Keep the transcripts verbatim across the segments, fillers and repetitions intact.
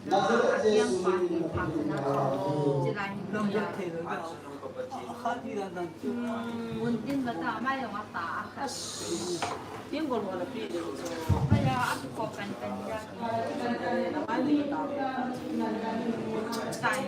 Pathian pa hi phatna. Chilai hi lo ya. Mun tin ba ta mai lo ta. Tin gol wala pi de. Aya, aku ko kan kan ya. Mai lo ta. Tai.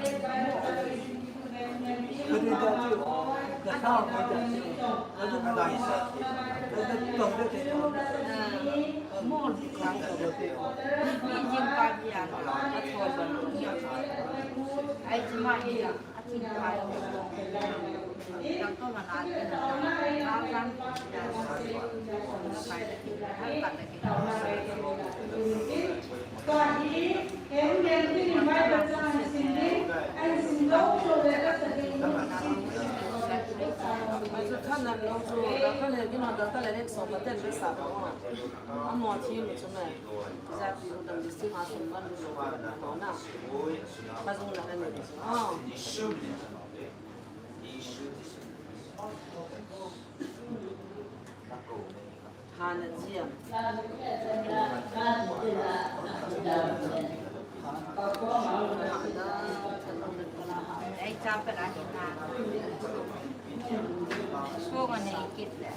Hana jia. Ei, chapa la hina. Ko ngane ikit le.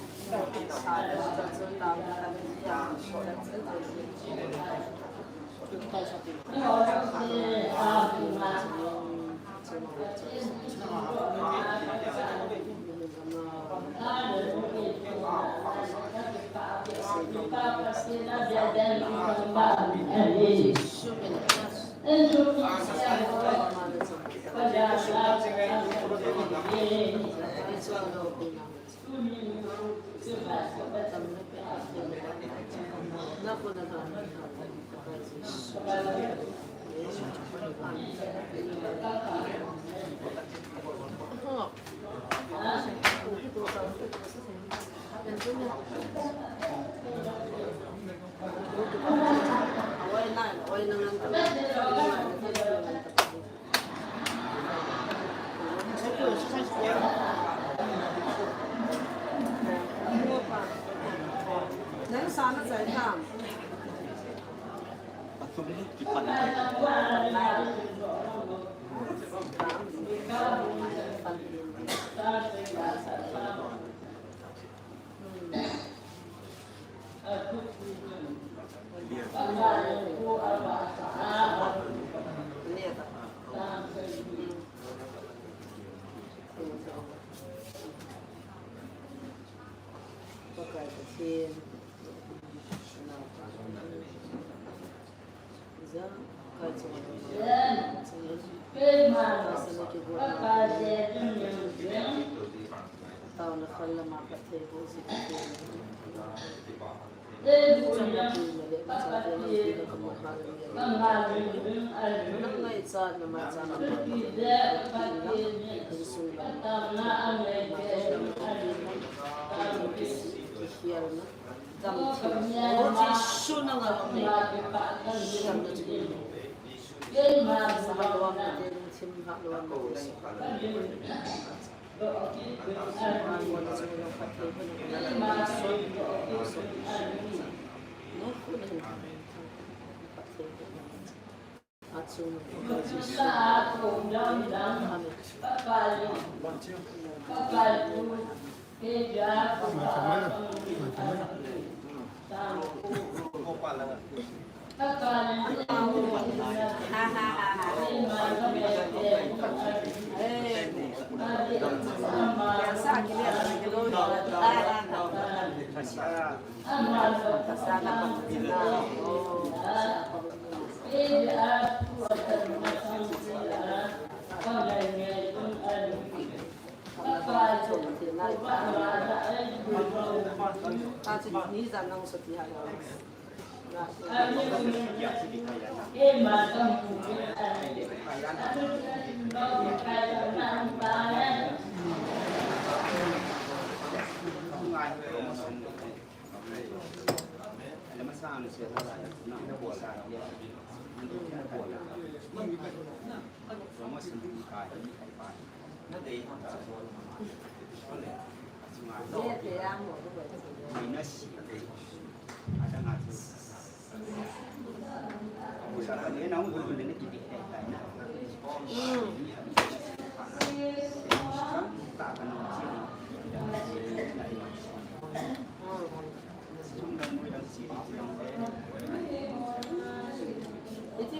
Iti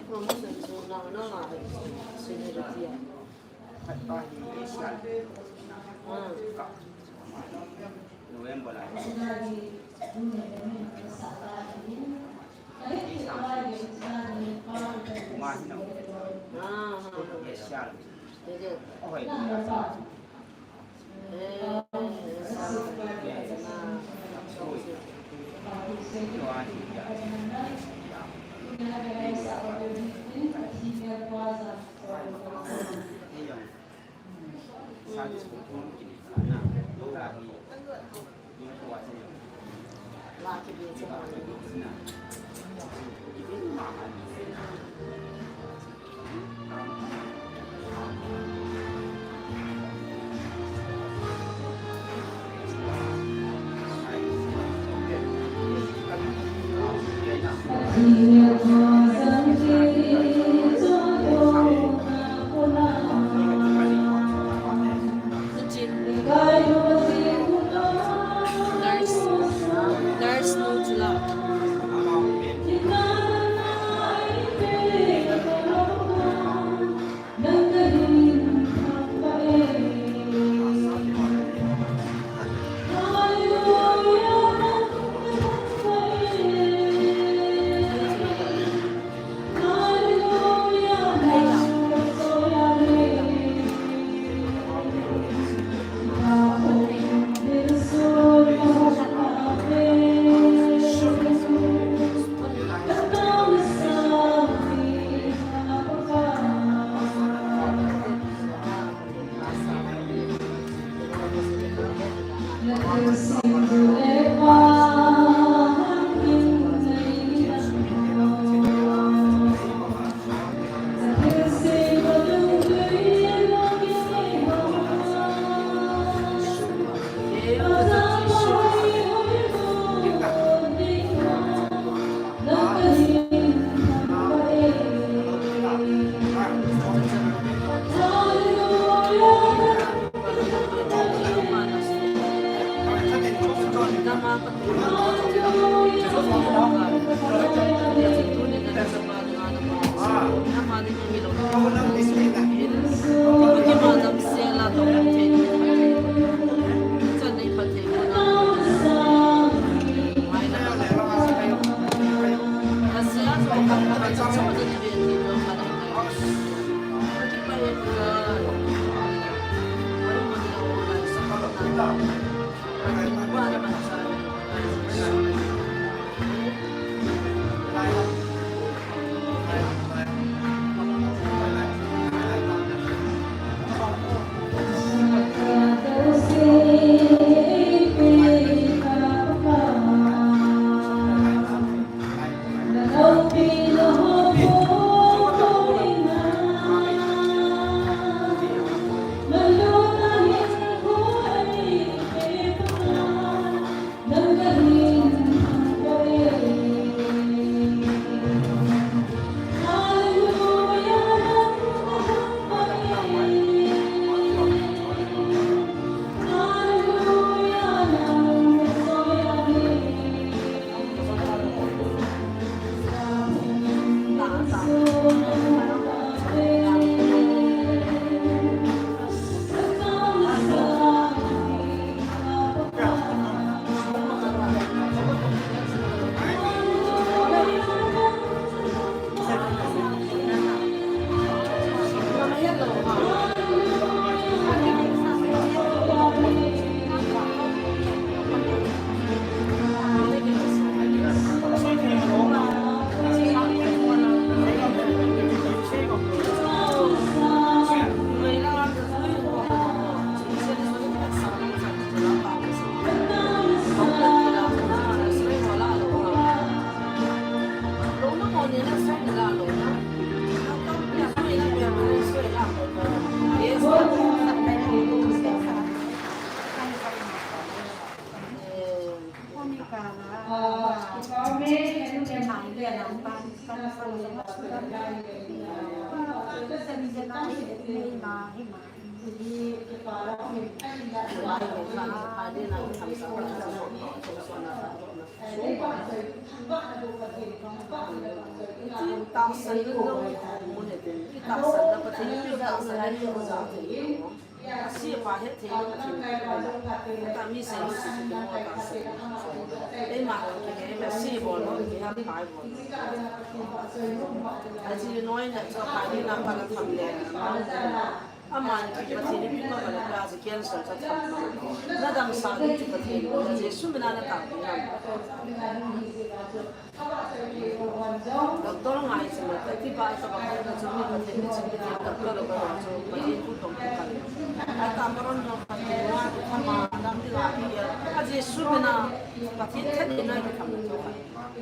promotion chu nang nang a seniority a. November lai. Nurse, nurse nu chu la. Tahsan lou, tahsan lou, Pathen tahsan lou. Asi pa het thei lou Pathen. Ata mi sei lou si ki mo ta se. Ei ma ki he me si bol lou ki ha pai bol. Aji noi na cho pa ni na pa na tham le. Aman ki Pathen ni pi ma ka la ka si cancer cha tham. Na damsa ni chu Pathen. Jesu mina na ta pi na. Doctor ngai chu ma, ti ba sa ba ko chu mi Pathen ni chu mi doctor lo ba chu Pathen ku tong ku kan. Ata maron no Pathen wa ku thama dam di la ki ya. A Jesu mina Pathen then ni na ki tham chu.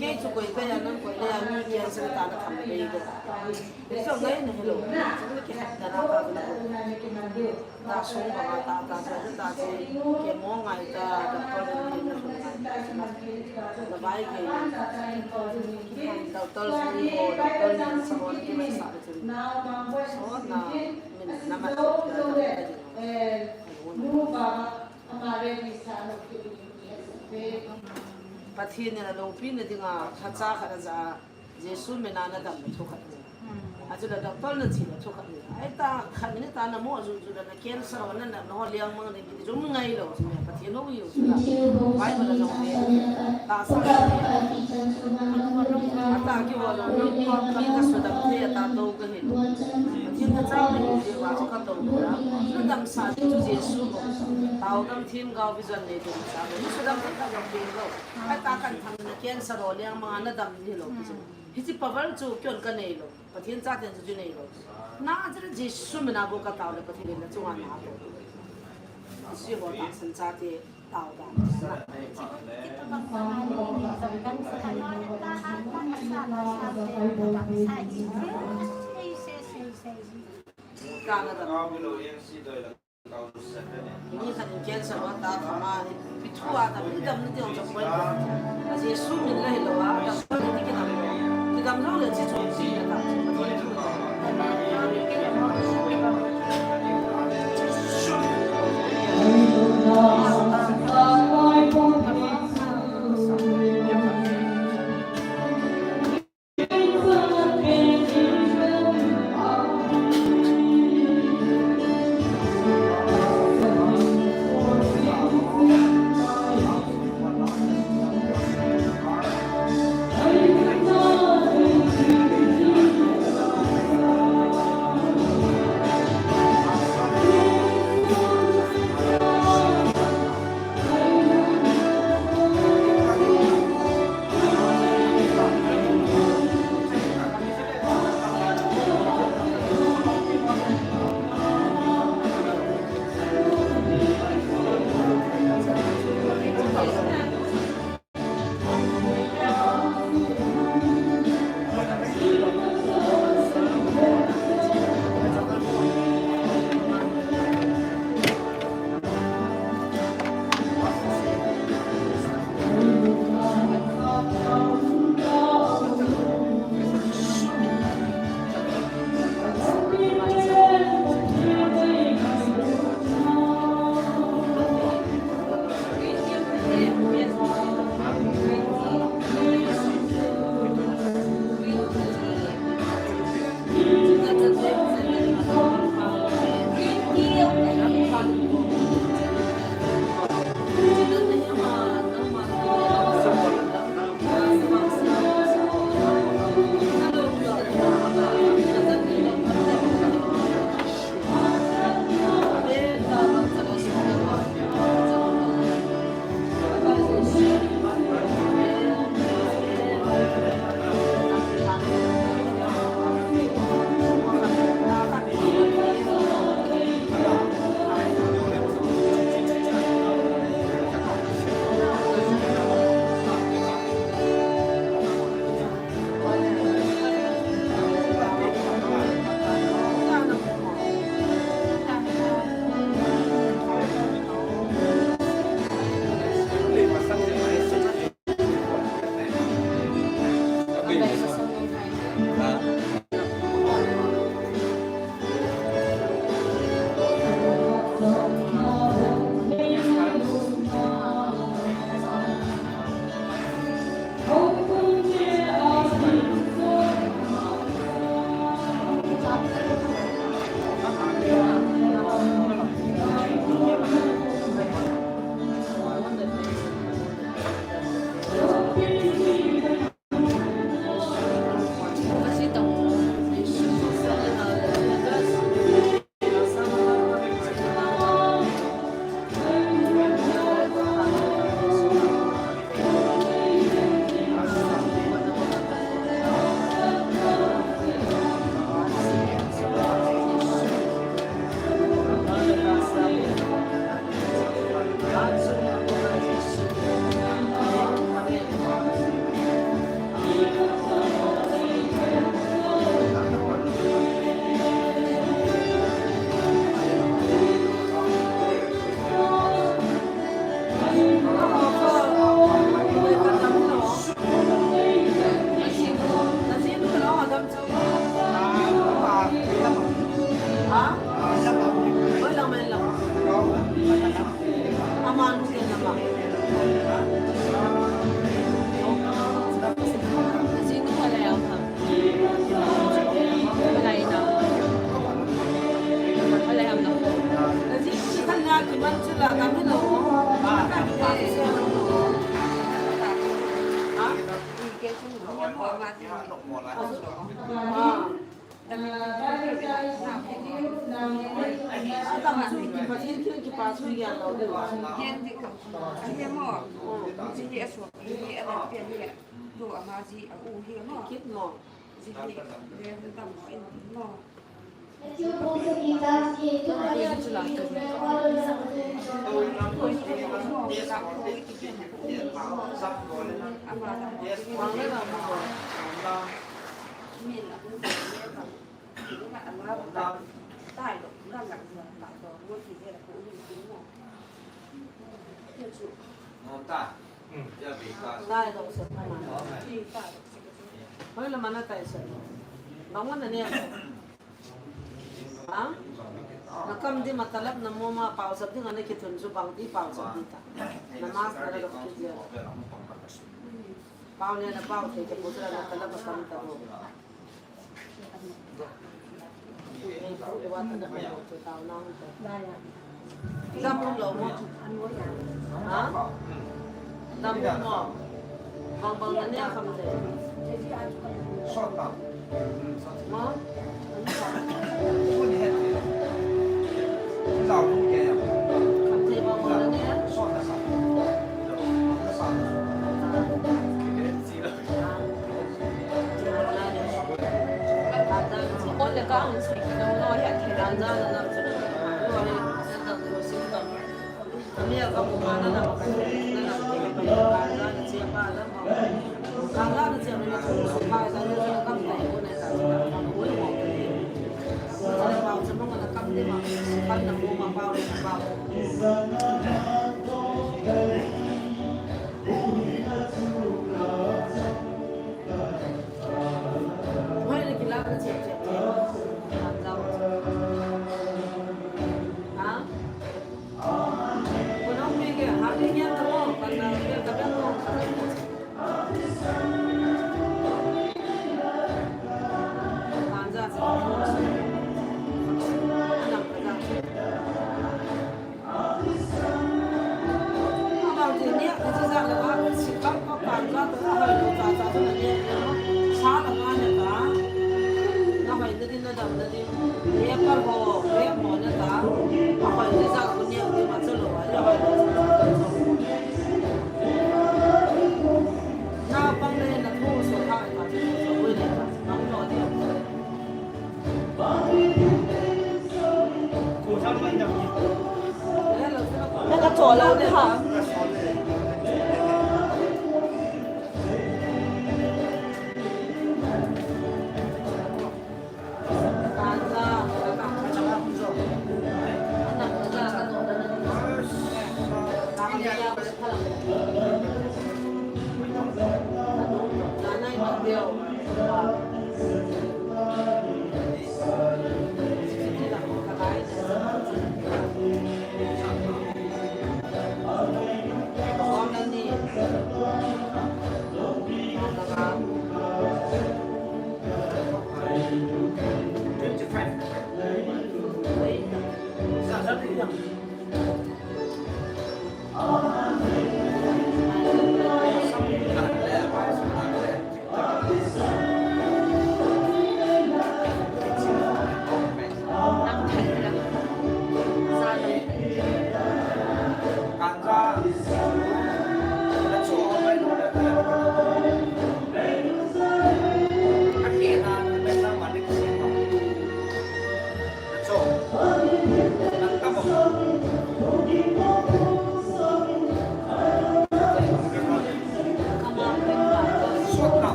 Ke chu koi ka ya nan koi le ya mi cancer ta na tham le de. Ni so ngai na hello. Chu ki hat na na ka na. Ta sung ba ta ta ta ta ta che, ke mo ngai ta, doctor ni na sung. Na bai ke. Doctor sung ho, doctor ni sa ho ki mai sa che. So na, min na ma ta ta ta. Pathen in a loupina dinga lhacha khat aja, Jesu mina na damna thu khat aja. Achule doctor na chihna thu khat aja. Ai ta khat ni ta na mo jun jun na cancer ho na na ho liang mang ni ki jong ngai lou chu Pathen ho u chu la. Bible a jong le. Tahsa. Ata ki ho lou, mi ka sudam thei ata to ka hin. Pathen ka chang ni ki wa chu ka to. Na damsa chu Jesu ho. Tao dam thin gao Jan le ding sa. Ni sudam thei ka jong ding lou. Ai ta kan thang na cancer ho liang mang na dam ni lou. Hichi power chu kyon ka nei lou. Pathen chaten chu nei lou. Na jira Jesu mina bou ka tao le Pathen na chunga na to. Si ho tahsan chate tao da. Ka na da. Ni khat in cancer ho ta khama hi, pi thu a ta, i dam ni ti ong chapoi. A Jesu min la hi lou a, dam ni ti ki dam. Ki dam lou le chi chu chi ta. Hoi la mana tai sa. Bangun na ne. Ha? Na kam di matalap na mo ma pau sab di ngane ki tun su bang di pau sab di ta. Na mas na la ki dia. Pau ne na pau te ke putra na talap na kam ta do. Dam lou mo. Ha? Dam lou mo. Bang bang na nia kham te. Mo? Kham te bang bang na nia.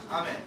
Amen.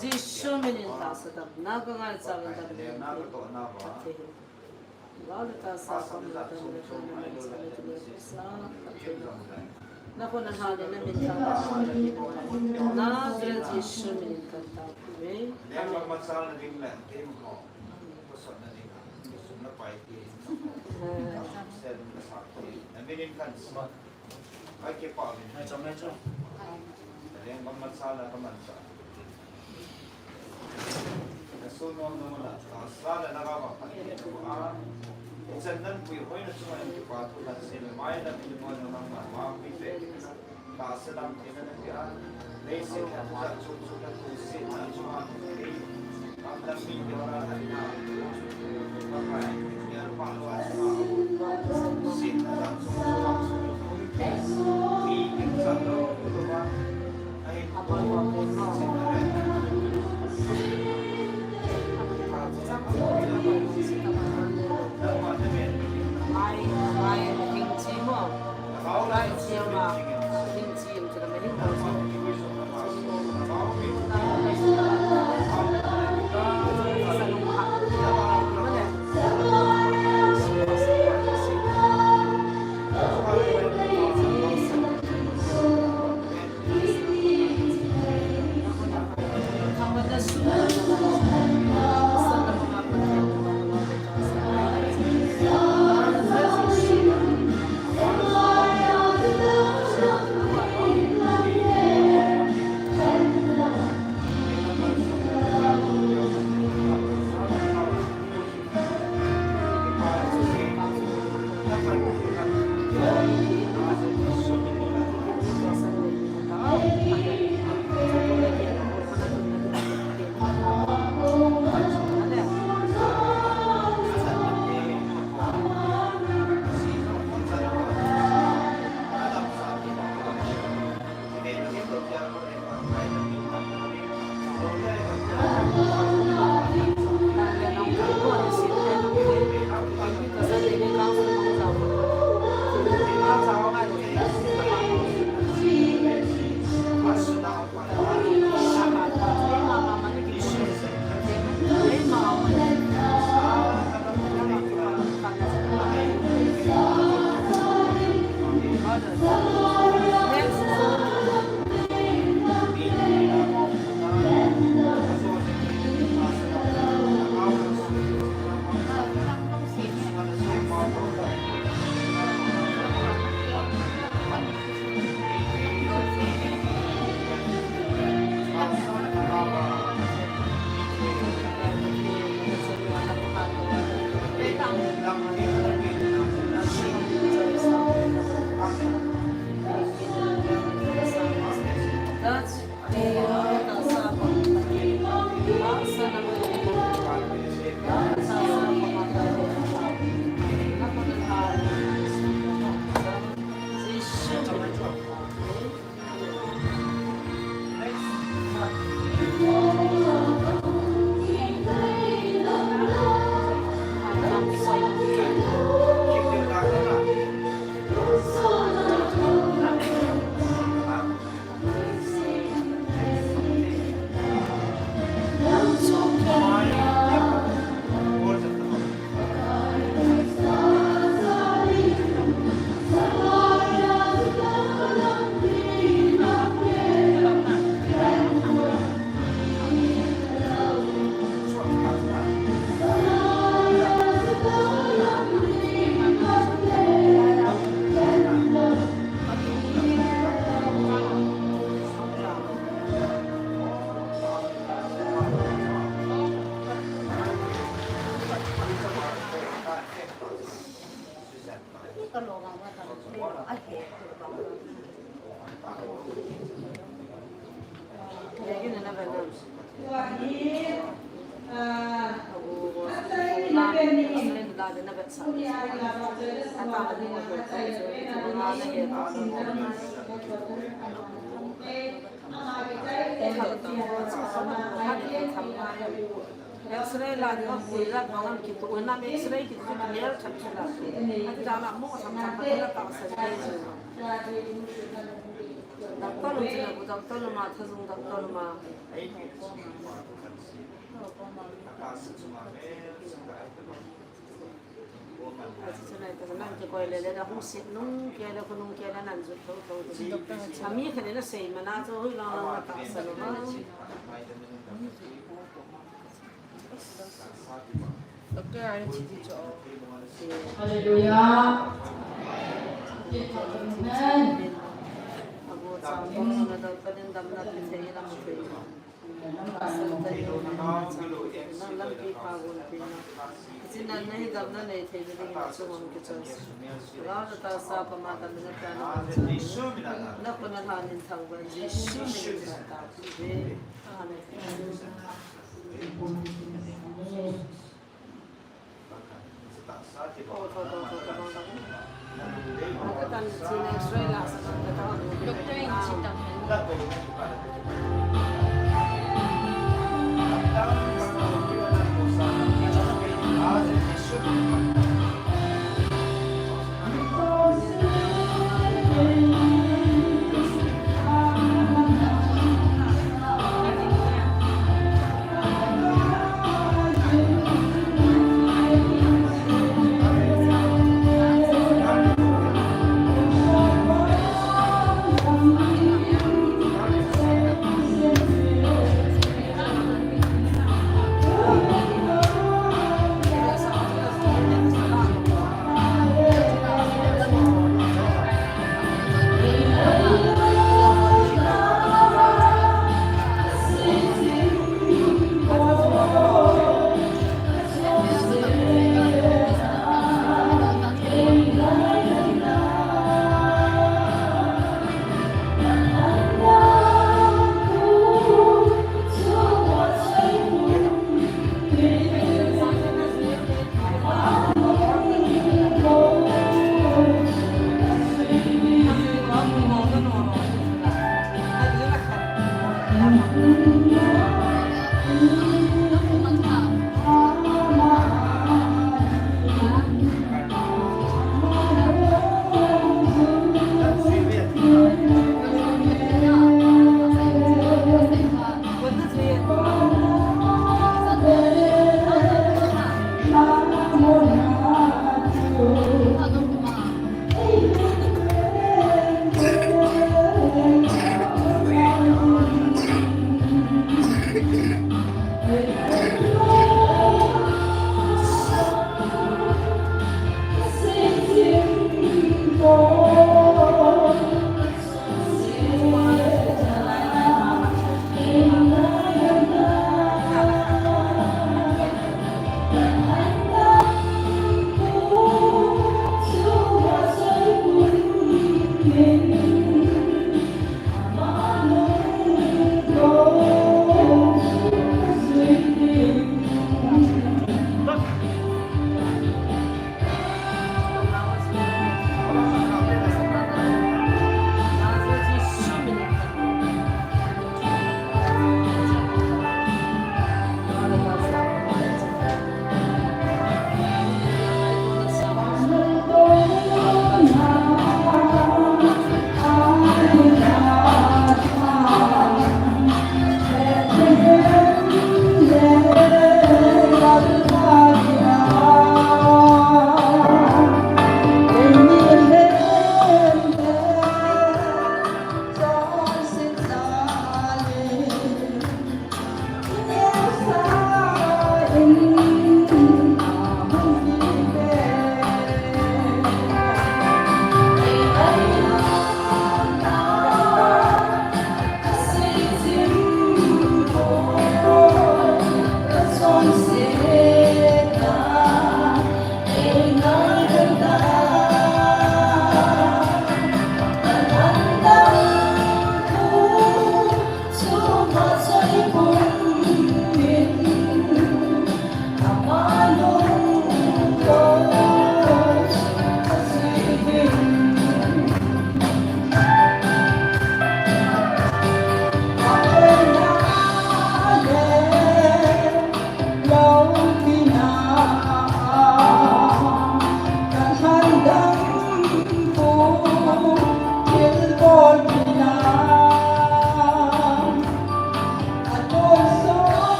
Jesu minin tahsa damna ka ngaicha uvin, damna ka ngaicha uvin. Lale tahsa damna ka ngaicha uvin. Nakhut nalha le namin thang Nazareth Jesu minin kathum e. Amen. Ai, kipa min. Hai, chom, hai, chom. Leng bang man sa la ka man sa. Na sun nom nom na, ka sa la na ka ba pa ni ko a. Ichan nan pui hoi na chunga in kipa thu na sin mai na min mo na mang ma ma pi pe. Ka sa lam ti na na ki a. Nei sin na tu sa chu chu na tu sin na chunga. X-ray la ding a pui la bang am kitoh, nam X-ray kitoh chu kimel tah chu la. Ati dan a mo tham tham pa la ta sa ni chu. Doctor lu chu la bu doctor lu ma, Thajung doctor lu ma. Ati chu nai ta nan kikoi le le da hung sit nung kei le khonung kei le nan jut tho tho. Ami khat le na sei mana chu hui lang lang na ta sa lu ma. Hallelujah. Amen. Amen.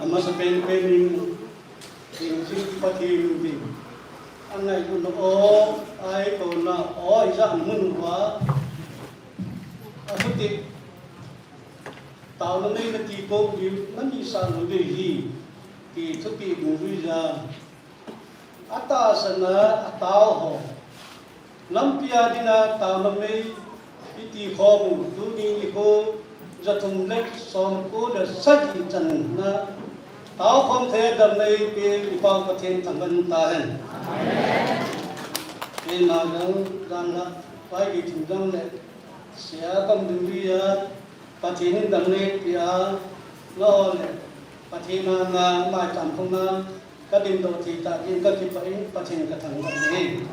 Amasa pen pen in, hingjing Pathen in, angailutna o, aitona o, ijat mun uva, athupi, taona nei nati pou diu, nani sa lou ding ahi, ti thupi dungjuiya, atahsan a atao ho. Nampi a dinga taona mei iti khom u, tuni nikho ja thum le som ko le sagi chan na tao khom thei a damna eipe i Pa Pathen thangvah in umhen. Amen. Keima jong, jong le, pai ki thum jong le, sia kam dungjuiya, Pathen in damna eipe a, lou le, Pathen a na maicham phong a, ka dingdoh thei tah ding ka kipah in Pathen ka thangvah e.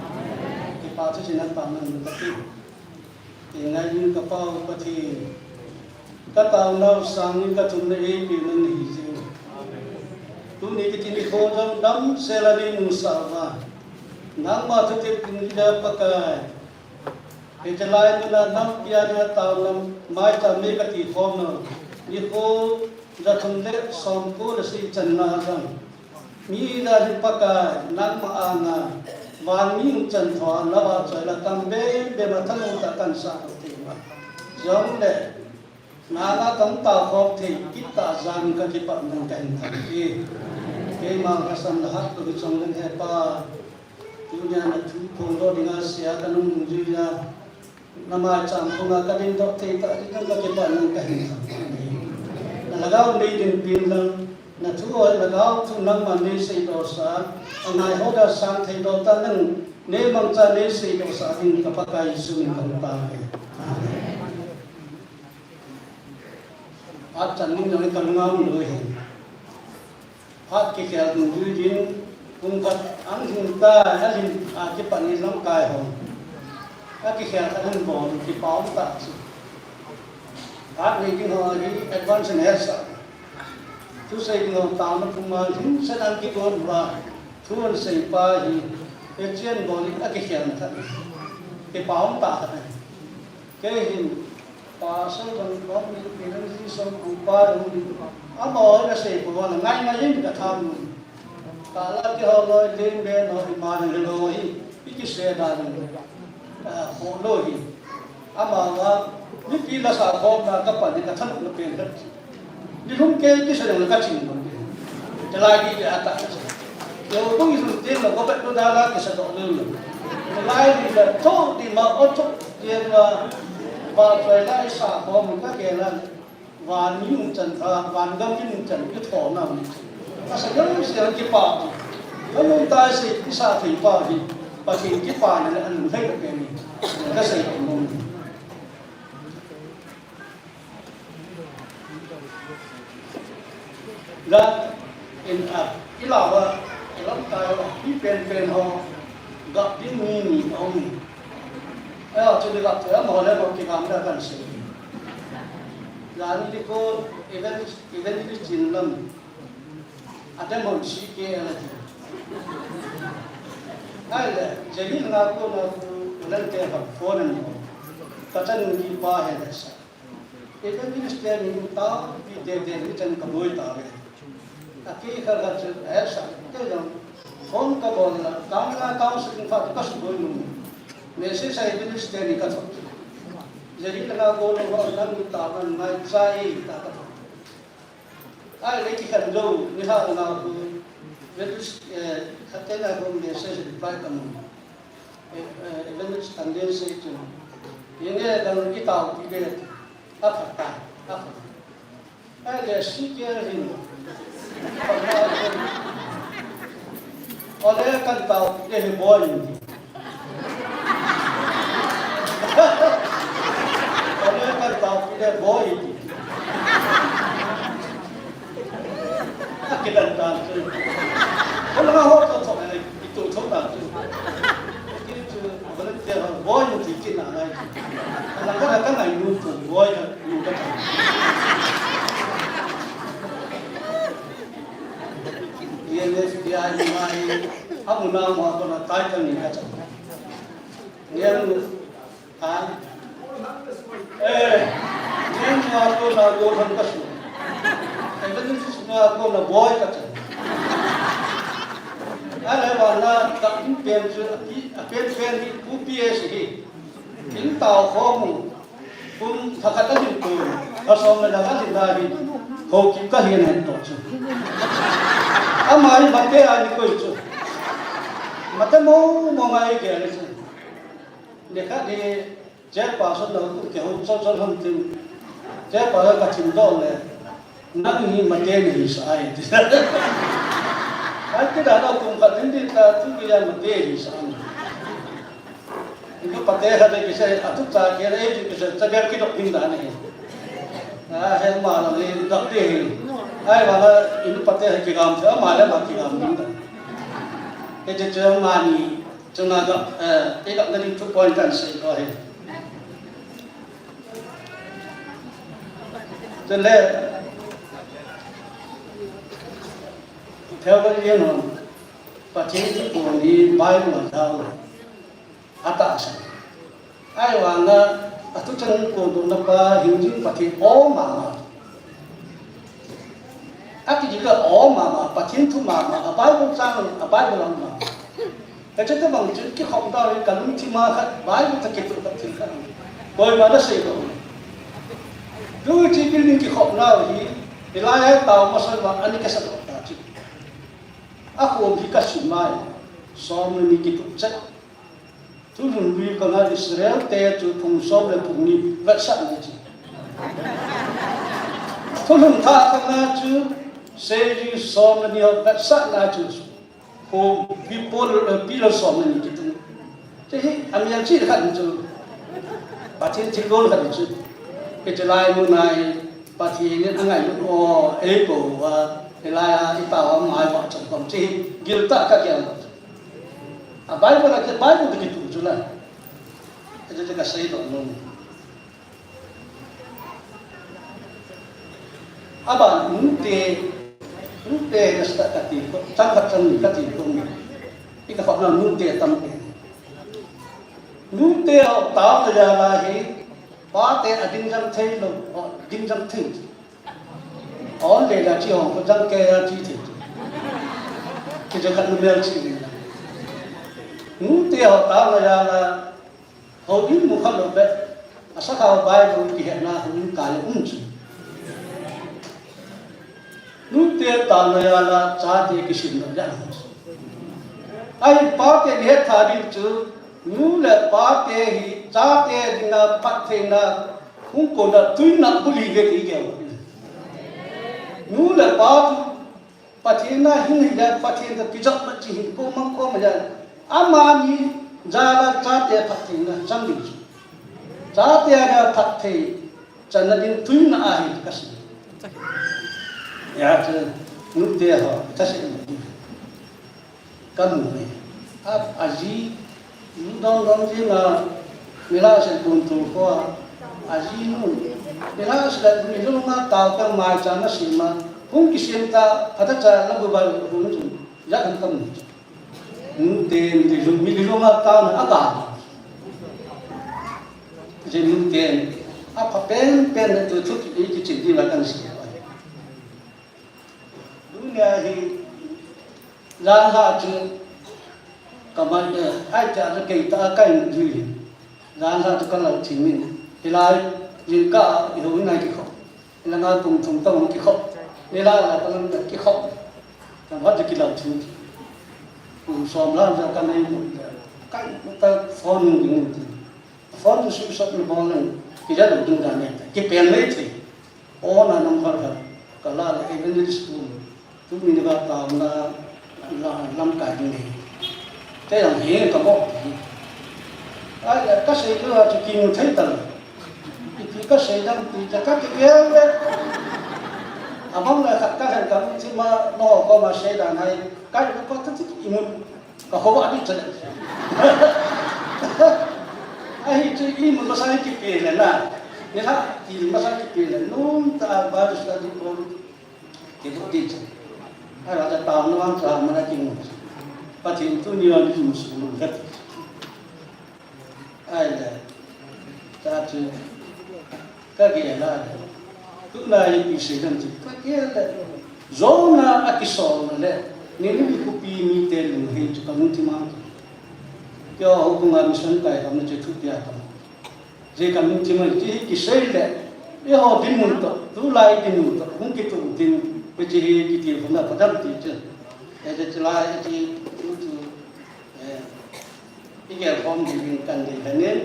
Kipa thu chin a Pa nang ka ti. Ti ngai in ka Pa u Pathen. Ka taonau sangin ka thumna eipe nang nahi jeh u. Tuni kiti nikho jong damsel a nei nungsah uva. Nangma thutep ding le Pakai. Hiche lai muna nampi a dinga taona maicham mei ka ti khom nau. Nikho ja thum le som ko le sagi chan na jong. Mi na hi Pakai, nangma anga, van mi hung chan tho a, na vahchoi la tam be be ma thanop tah a kan sah thei uva. Jong le, na la tam ta khom thei, kit tah jeh in ka kipah nang ka hin thangvah e. Keima ka sam la hat ko chong nang he Pa. Tunia na thu phong doh dinga sia ka nung dungjuiya. Na maicham phong a ka dingdoh thei tah ding ka kipah nang ka hin thangvah e. Na lhagao nei dinpin lang, na thu ho lhagao thu nangman nei seidoh sah, angai ho ga sang thei doh tah nang, nei mangcha nei seidoh sah ding ka Pakai Jesu min ka hung tao e. Amen. Achan ning jong ka lungam lou e. Phat kikhel dungjui in, kum khat ang hin ta, a hin a kipat in lamkai ho. A kikhel khat hin bol, kipa um tah chu. Phat nei ding ho hi advance in hetsah. Thusei ding ho taona puma hin sen ang kibol uva. Thu ahin sei pa hi, a chen bol in a kikhel khat. Kipa um tah khat. Kei hin, Pastor jong bang ni, evangelist jong, upa jong ni, amaho nasei bou a, ngai ngai in ka tham. Kala kihou loi, leng be loi, ima jong hilou hi, i kisei dan, ah, ho lou hi. Amaho, mipi la sa khom na ka pan ni ka thanop na pen khat. Ni lhum kei kisa jong le ka ching lou. Chalai ni le ata. Yo kong i lhum te lo ko bet lo da la kisa doh lo. Chalai ni le tho ti ma o tho ti ma. Ba choi lai sa ko mun ka ke la. Van ni mun chan tha, van gam ni mun chan ki tho na ni. Ka sa yo si ki pa. Ka mun ta si ki sa thei pa hi. Pa ki ki pa ni le an thei ke ni. Ka sa ko mun. Ga in a, i lau a, i lamkai ho, i pen pen ho, ga ding mi ni a um. Ai a chu ni ga chu a mo le mo ki gam da kan se. Ga ni ko evangelist, evangelist chin lam. A dem hon si ke a la ti. Ai le, je ni na ko na ko, na te ha phone ni. Ka chan ni pa he le sa. Evangelist te ni taopi tete ni chan ka boi tave. A kei kha kha chu, eh, sa, te jong, phone ka bol la, kam la, kam sa kin pha, ka su boi nu. Message a evangelist te ni ka thot. Jeri la ka bol la, ho, lang ni ta man, mai chai, ta ka thot. Ai, le ki khan lo, ni ha la ko, evangelist, eh, kha te na ko message reply ka mu. Eh, eh, evangelist kan den sei chu. Ye nge dang ki taopi le. A phat ta, a phat. Ai le si ke hin. Ole kan taopi le he boi. Ole kan taopi le boi. A kidan tan chu. Ole ma ho to to le ki to to tan chu. Ki chu volunteer ho. Boy nu ti kit na ngai. Lang ka ka ngai nu tu boy ka nu ka. N S P I ni mai. Amu na mo ko na tai ka ni ka cha. N S P I. Eh, N S P I ko na ko han ka su. Evangelist na ko na boy ka cha. Ale wa na ka pen chu a pen pen ni ku P S hi. Kin tao kho mu. Kum tha khat a din tu. Ka som na ka din da hi. Ko ki ka hin hen to chu. Ama hi mate a ni ko chu. Mate mo mo ngai ke ni chu. Ni ka ni Chairperson lo tu ke ho chol chol ham tin. Chairperson ka thim do le. Nang hi mate ni sa ai. Ai ti da lo kum ka tin di ta tu ke ya mate ni sa ai. Inu pate ha de kise atu cha ke re ju kise cha ber ki dok ding da ni. A he ma la ni dok de. Ai ma la inu pate ha ki gam cha ma le ma ki gam ding da. Ke che che ma ni. Chuna ka, eh, ik na ding two point kan sei ko he. Chule, theology no, Pathen thu ko ni Bible a thao. Ata sa. Ai wa na, atu chan ko do na pa, hinjin Pathen o ma ma. Ati ji ka o mama, Pathen thu mama, a Bible chang, a Bible ang mama. Ka chete bang chu ki khom ta ka lung thi ma khat, Bible ta ki tu ka thil khat. Koi ma da sei ko. Tu chi building ki khom na hi, ilai ha ta ma sa ma ani ka sa ta chi. A khom hi ka si mai. Som ni ki tu chet. Thulhun lui kanga Israel te chu phung som le phung ni vetsahna chu. Thulhun thah kanga chu seiji som le ni ho vetsahna chu. Ho people, eh, pillar som le ni chu. Te hi amial chi khat chu. Pathen thilgon khat chu. Ke chu lai mu nai Pathen in angai mu o ei ko wa. Te lai a i pa wa mai wa chang kom chi. Gil ta ka kiang. A Bible a ke Bible te kitu chu la. A je ka sei lo no. Aba nute, nute na sta ka ti ko, chang ka chang ka ti ko. I ka fa na nute tam ke. Nute ho ta ta ya la hi, pa te a ding jang thei lo, o ding jang thei. On le la chi hong ko jang ke ya chi chi. Ki jo khat nu mel chi ni la. Nu te ho ta la ya la. Ho in mu khat lo be. Asa ka Bible ki he na ho in ka le um chi. Nu te ta la ya la cha te ki sin lo ya. Ai pa te ni he tha ding chu. Nu le pa te hi cha te ding na pat te na. Hung ko na tui na bu li ve ti ke. Nu le pa chu Pathen na hin hi le Pathen ta kijap ma chi hin ko mang ko ma ya. Ama ni ja la cha te Pathen na chang ding. Cha te na Pathen chan na ding tui na a hi ka si. Ya chu nu te ho ta si. Ka mu e. A, a ji, nu dong dong ji na, mi la se kun tu ko a, a ji nu. Mi la se mi lu ma tao ka mai cha na si ma. Hung ki siem ta, pha ta cha la bu ba hung tu. Ya kan ka mu. Nu te mi lu, mi lu ma tao na a ba. Je nu te, a pha pen pen na tu tu ki ki chin di la kan si. Dunia hi jan ha chu ka man, eh, ai cha chu kei ta kai nu ji. Jan ha chu ka lau thi min. Hilai jin ka i ho nai ki kho. Ila nga tum tum ta ki kho. Ila la ka lam ki kho. Ka ma chu ki lau thi. Kum som la ja ka nai mu. Kai ta phone nu ding. Phone chu switch off ni bol leng, ki ja lo ding dan ne. Ki pen mai thei. O na number khat. Ka la le evangelist tu. Tu mi ni ka ta na la lam kai ding ne. Te yang he ka mo. Ai ka sei tu chu ki mu thei ta. Ki ka sei dang ti ta ka ki ya le. Amang le ka ka ka mu chi ma no ko ma sei dan hai. Ka ko ta ti ki mu. Ka ho ba di cha. imu masa kipe le na. Ni ha, ki masa kipe le. Nung ta Bible study ko. Kibu di cha. Ai la ta tao no ang cha mana kimu. Pathen tuni vang kimu su nu vet. Ai le. Ta chu. Ka gel a le. Tuna ipi sei ding chu. Ka gel le. Jonah a kisol le. Nineveh khopi mite lunghei chu ka lungthim a. Keiho houbung a mission kai kam na chu thupia kam. Jeh ka lungthim a chu hi kisei le. Eiho dinmun toh. Tulai dinmun toh. Hung kituh ding. Hiche hi kiti hung na padam ti chu. Hiche chu lai hiche chu chu. Eh. I gel khom ding kan dei le nin.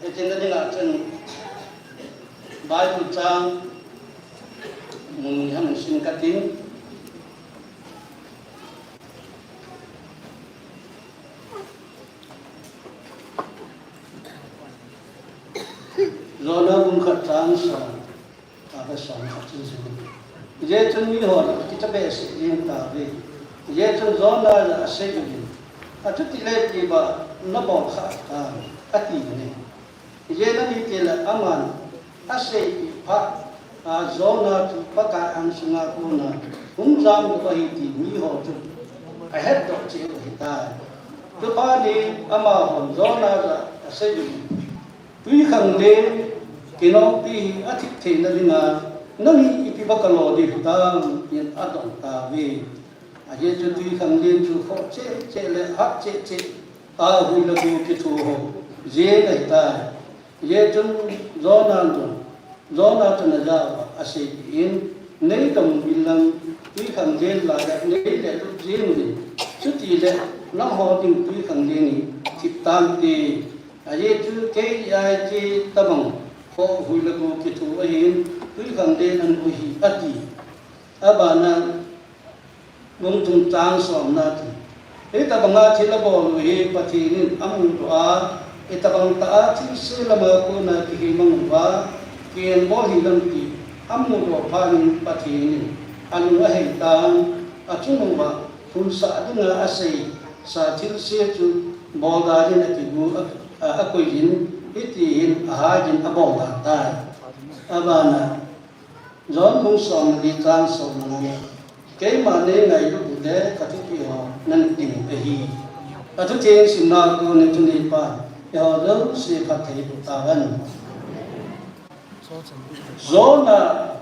Hiche na dinga chun Bible chang mun ni ham sim katin. Jonah bung khat chang som. Tah le som khat chun jing. Hijeh chun miho le kicha behseh jeng tauve. Hijeh chun Jonah in asei uvin, achuti le iti ba nabol kha tam, ati e. Hijeh a nati le aman asei phat a Jonah chu Pakai angsunga kona hung jamdoh ahi ti miho chun ahetdoh cheh u ahitai. Chuphat in amahon Jonah jah'a asei uvin, Twikhanglen kinopi hi athip theina dinga, nang hi ipi ba kalo ding hitam, tin adong tauve. Ajeh chu twikhanglen chu khoh cheh cheh le hah cheh cheh a hui le go kithu ho jeng ahitai. Ajeh chun Jonah in jong, Jonah chun ajah uva asei in, nei dong uvin lang, twikhanglen laiya nei lelut jeng uvin, chuti le nangho ding twikhanglen hi thip tante. Ajeh chu kei a hiche tabang khoh hui le go kithu ahin, twikhanglen ahi, ati. Abana bung thum chang somna chu, hitabanga thil abol u hi Pathen in amudoh a, hitabang tah a thilse lama kona kihemang uva, ken bol hilam ti amudoh phat in Pathen in alung aheitan, achunguva hunsah dinga aseisa thilse chu bol dan in akigu a, a, akoiyin, hitihin ahaiyin abol dan tai. Abana John bung som le li chang som le nga na, keima neingailut u le kathupi ho nanit ding ahi. Athutheng simna kon in thuneipa eiho jouse phatthei boh tahen. Jonah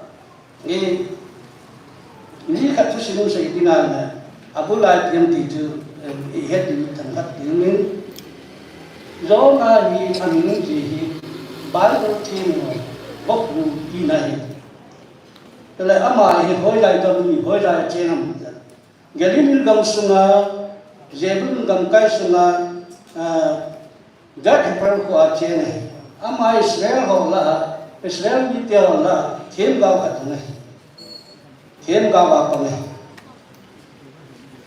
hi mi khat thusim sei ding ahile, abul a ipi ham ti chu, eh, ihet ding thangkhat ding in. Jonah hi amin jeh hi Bible themmo bok bu tina ahi. Chule ama hi hoilai toh mi hoilai a cheng ham? Galilee gam sunga, Zebulun gamkai sunga, ah, Gath Hepher khoa cheng ahi. Ama Israel ho lah a, Israel mite ho lah a themgao khat ahi. Themgao a pang ahi.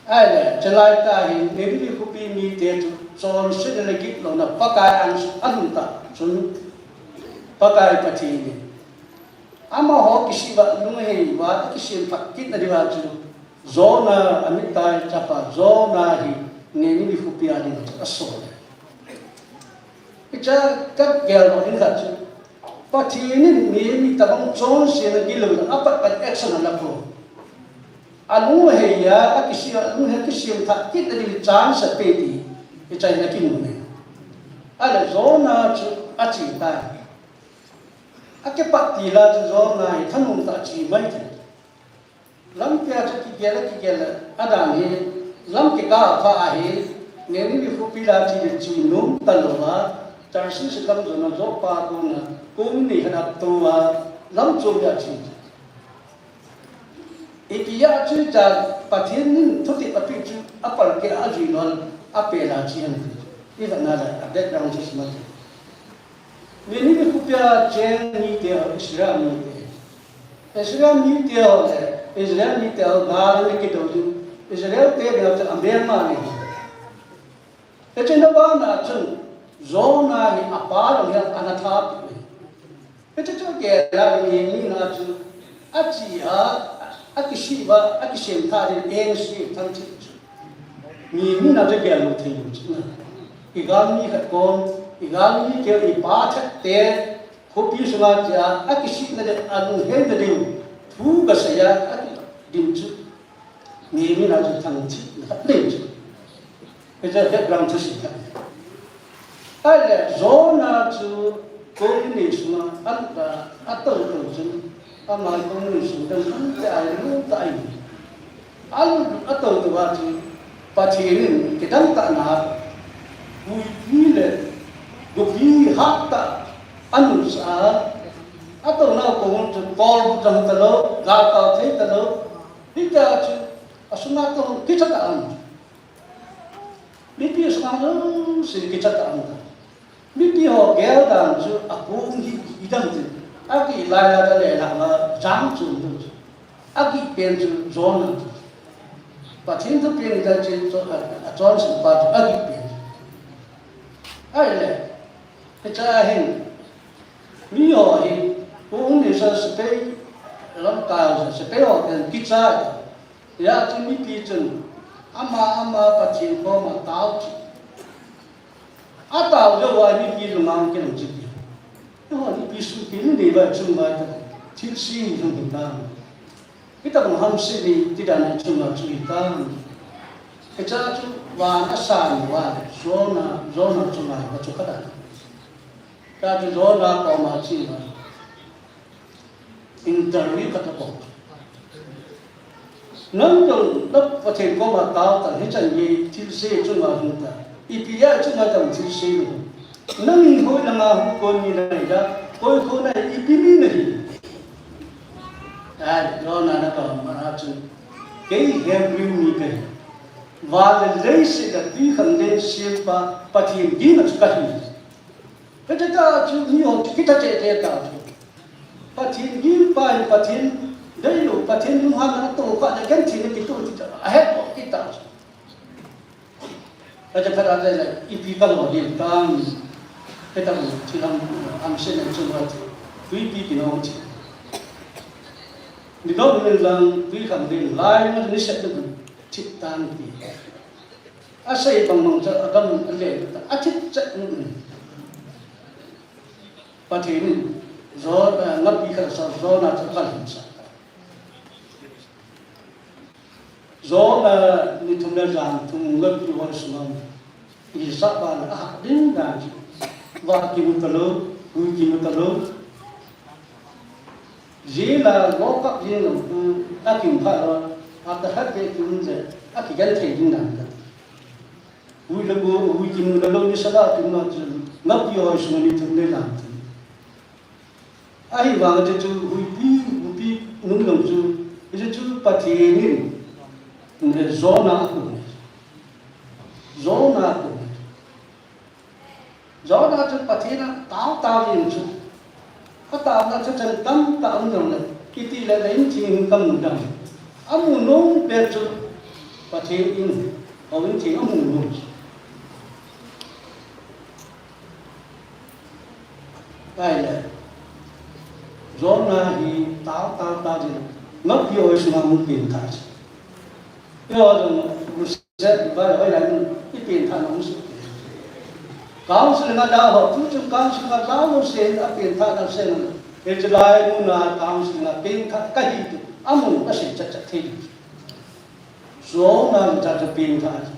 Ahile, chulai tah hin Nineveh khopi mite chu chonsetna le gitlona Pakai angsunga alhun tah chun, Pakai Pathen in amaho kisih uva lunghei uva akisem phat kitna diuva chu Jonah amitai chapa Jonah hi Nineveh khopi a ding chu asol. Hichea kagel lou ding khat chu, Pathen in mi, mi tabang chonsetna gitlona apat pat action ala pon, alunghei a, akisih a, alunghei a kisem phat kitna ding chance ape ti, hichea ina kimu e. Ahile Jonah chu ache tai. Akipat til a chu Jonah hi thanom tah a ache mai thei. Lampi a chu kigel a, kigel a, adan hi, lam kikah a pha ahi, Nineveh khopi lah a che le che nom talou a, Tarshish lam jona Joppa kona, kum ni khat a tou a, lam chom a che. Ipi a chu cha Pathen in thutep ape chu apalkeh a ajui lou a, apel a che ham ti. Ivet na le, a background chu smat. Nineveh khopi a cheng mite ho Israel mite. Israel mite ho le, Israel mite ho gal ana kidou jin. Israel te dinga chu amelma ahi. Hiche na bana chun Jonah hi apa jong hi ana thapeh e. Hiche chu kei la mi, mi na chu ache a, akisih uva, akisem tha ding aim se thang chu. Mi, mi na chu kei lou thei lou chu na. Igalmi khat kom, igalmi keu ipa that te, khopi sunga chia, akisihna le anung henna diu, thu kasei a, akidim chu, mi mina chu thang thina khat nei chu. Hiche background thusim khat. Ahile, Jonah chu, kong ni sunga, an ta, atou tou chun, ama kong ni sunga, an te ai lu ta ai. Alu atou tou a chu, Pathen in kidang tah na, huipi le, gopi hat tah, anung sa, atouna kong chu, kol bu tang ta lou, ga ta thei ta lou, hita chu, asunga tou kicha ta an. Mipi asunga tou si kicha ta an ta. Mipi ho gel dan chu akong hi idam tin. Aki lai la ta le la ma jang chu chu. Aki pen chu Jonah chu. Pathen thu pen ta chu chu a, a chon sin pa chu aki pen. Ahile. Kicha hin. Mi ho hi. Kong ni sa sepai. Lam ka sa sepai ho ken kicha. Hijeh chun mipi chun ama, ama Pathen koma tao chu. Atao jou a mipi lungmong kilom chu ti. Eiho mipi sukil nei va chunga ta. Thilse lung hin ta. Hitabang hamse ni ti dan chunga chu hi ta. Hiche chu van asan uva Jonah, Jonah chunga va chu ka dan. Hiche chu Jonah koma chi va. Interview khat abol. Nang jong na Pathen koma tao tan hichan gei thilse chunga hung ta. Ipi a chunga tam thilse ni. Nang in hoi langa hung kon ni na ja. Koi ko na ipi mi na hi. Ai, Jonah na ka ma a chun. Kei Hebrew mi kahi. Van le leiset a tui khanglen sempa Pathen gin a chu kahi. Hiche ta chu mi ho chu kitha cheh cheh ta chu. Pathen gin pa in Pathen deilou, Pathen lunghanna toh kha le genthei na kitoh ti ta, ahet bou kit ta chu. Hiche phat a le ipi ka lo ding tam. Hitabang thil ham, hamse nei chunga chu. Tuipi kinom chu. Midang min lang tui khanglen lai na ni set na thit tan ti. Asei bang bang chu agam ale ta, athit chet. Pathen in, Jo-, eh, ngapi khat sa, Jonah chu akalhin sa. Jonah ni thum le jan thum ngapi hoi sunga. Isa pa na ahah ding dan chu. Va kimu talou, hui kimu talou. Jila lock up jing lou, akim pha lou, ata hat be kim je, akigenthei ding dan ka. Hui le go, hui kimu le lou ni sa la kim ma chu, ngapi hoi sunga ni thum le jan thum. Ahivang a chu huipi, huipi nung jong chu, hiche chu Pathen in, Jonah akoi. Jonah akoi. Jonah chu Pathen a tao tao jing chu. Ataona chu chan tamtah um jongle, iti le le in thing kamu dam. Amu nom pen chu Pathen in, houin theng amu nom chu. Ahile, Jonah hi tao, tao, tao jin, ngapi hoi sunga hung pengtha chu. Eiho jong, Set, vai, vai, lai, i pengtha na um se. Council nga da ho, tu chung council nga da ho se, a pengtha na se na. Hiche lai mun a council nga pengtha kahi tu, amun asei chat chat thei. Jonah in cha cha pengtha.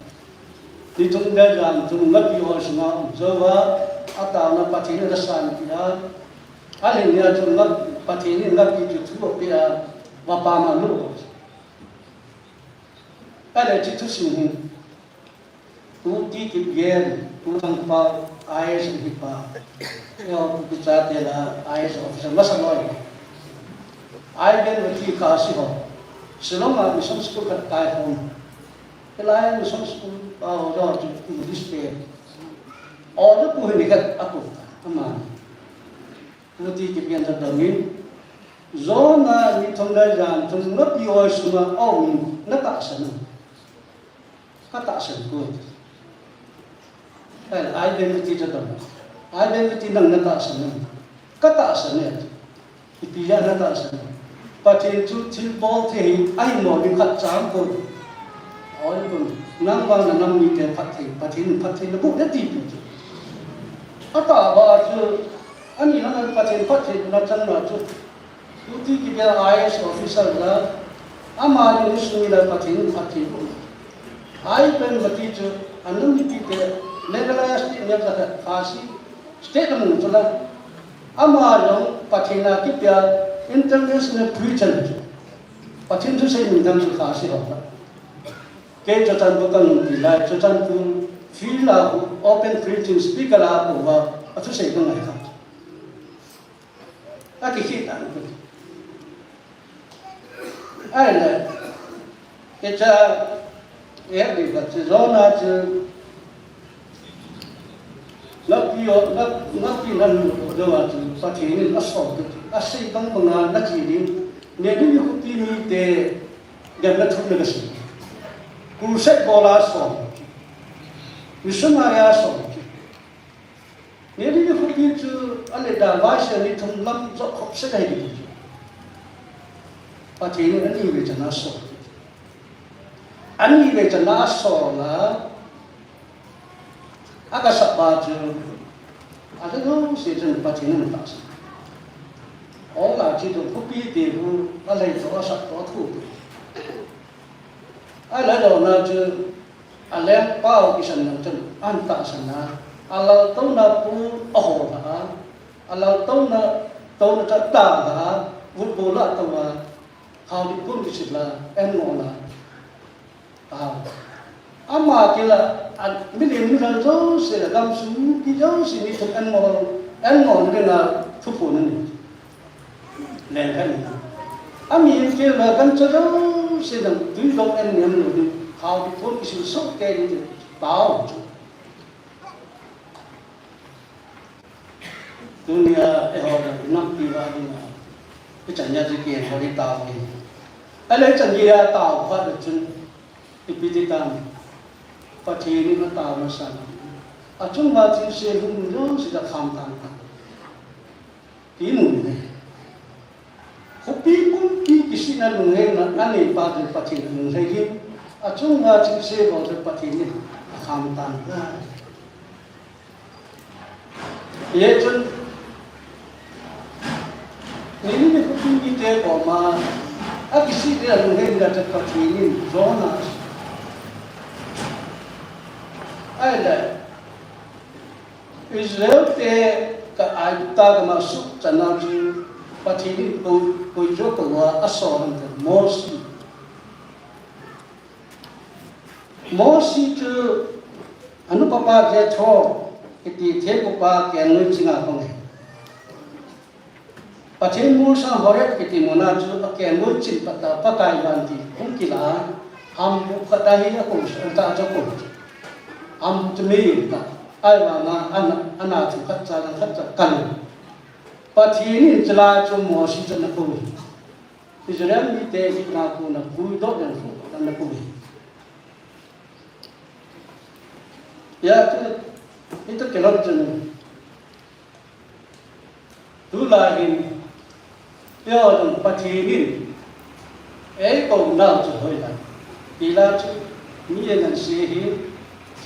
Ni thum le jan thum ngapi hoi sunga um jou va, ataona Pathen in asan peh a. Alhin nia chu nga, Pathen in ngapi chu thu apeh a, vapam a lut. Ahile hiche thusim hin, Pu T. Kipgen, Pu Thangpao, I A S ahipa. Eiho Kuki chate lah a I A S officer masa loi. Iben Vati Khasi ho. Shillong a mission school khat kai hom. Hilai mission school a ho jo chu English te. O jo pu hin khat a pu. Ama. Pu T. Kipgen jadam in, Jonah ni thum le jan thum ngapi hoi sunga aum in, na tahsan am? Ka tahsan poi. Ai, Iben Vati jadam. Iben Vati nang na tahsan am? Ka tahsan e. Ipi a na tahsan am? Pathen chu thilbol thei hi, ahimo ding khat cha um poi. Oi, nang vang na nam mite phatthei, Pathen phatthei naboh ding ti pi chu. Atah ba chu, ani na Pathen phatthei na chang na chu. Tuti kibel I A S officer la, ama ni sumi la Pathen phatthei boh. Ai pen bati chu, anam mite, Meghalaya state ni la Khasi state amu chu la. Ama jong Pathen a kipia international preacher chu. Pathen thusei min dang chu Khasi ho la. Kei Churachandpur ka nung ti lai, Churachandpur field a open preaching speaker a ko va, athusei ka ngai kha. Akikhih tan ko. Ai le, kei cha, eh, di ba, chu Jonah chu, Napi o, na, napi na lu o, Jonah chu Pathen in asol tu. Asei bang bang a na chi ding. Nineveh khopi mite, gam na thum na ka sei. Crusade bol a sol. Missionary a sol. Nineveh khopi chu ale da vai se ni thum lam jo khop se dai di chu. Pathen in ani ve chan asol. Ani ve chan asol la. Akasap pa chu, athadou se chun Pathen in atahsan. Ol a chi chu khopi te bu, alei to, asap to, athu to. Alei to na chu, alengpa u kisan na chun, atahsan na. Alal to na pu, ahol na. Alal to na, to na cha ta na. Vut bol a to na. Khao di kun kisit la, en mo na. Aw. Ama kila, a, milim milam jouse, gamsung mipi jouse, ni thum en mo, en mo, ni na, thu pu ni. Leng khan. Ami kila, gamcha jouse, dam, tui dong en nem lo ni, khao di phone kisil so ke ni, tao. Tunia, eiho, nampi va ding a. Ichan ya ji ke ho di tao ni. Ale chan ya tao phat chun. Ipi ti tam. Pathen in atao masa. Achung uva chun se hung lo si da kham tan ta. Ti mu ne. Khopi pumpi kisihna lunghei na anei pa chu Pathen lunghei hi. Achung uva chun se bol chu Pathen in akham tan ta. Hijeh chun, Nineveh khopi mite koma, akisih dia lunghei dia chu Pathen in Jonah. Ahile, Israel te ka Aigupta gam a suhchan a chu Pathen in koi, koi chu koi a asol ham ti Mosi. Mosi chu anupapa Jethro kiti thempupa kelngoi chinga pang ahi. Pathen molsang Horeb kiti muna chu akelngoi chin pata Pakai vantil hung kila a, hambu khat a hi akou, anta chu akou. Hambu chu mei ta, ahivanga ana, ana chu khat cha lang khat cha kal. Pathen in chulai chu Mosi chu ana kou. Israel mite hina kona puidoh ding thu ana kou. Hijeh chun, hitia kilom chun. Tulai hin, eiho jong Pathen in, eikou nau chu hoilai. Tilai chu, mi anan sei hi,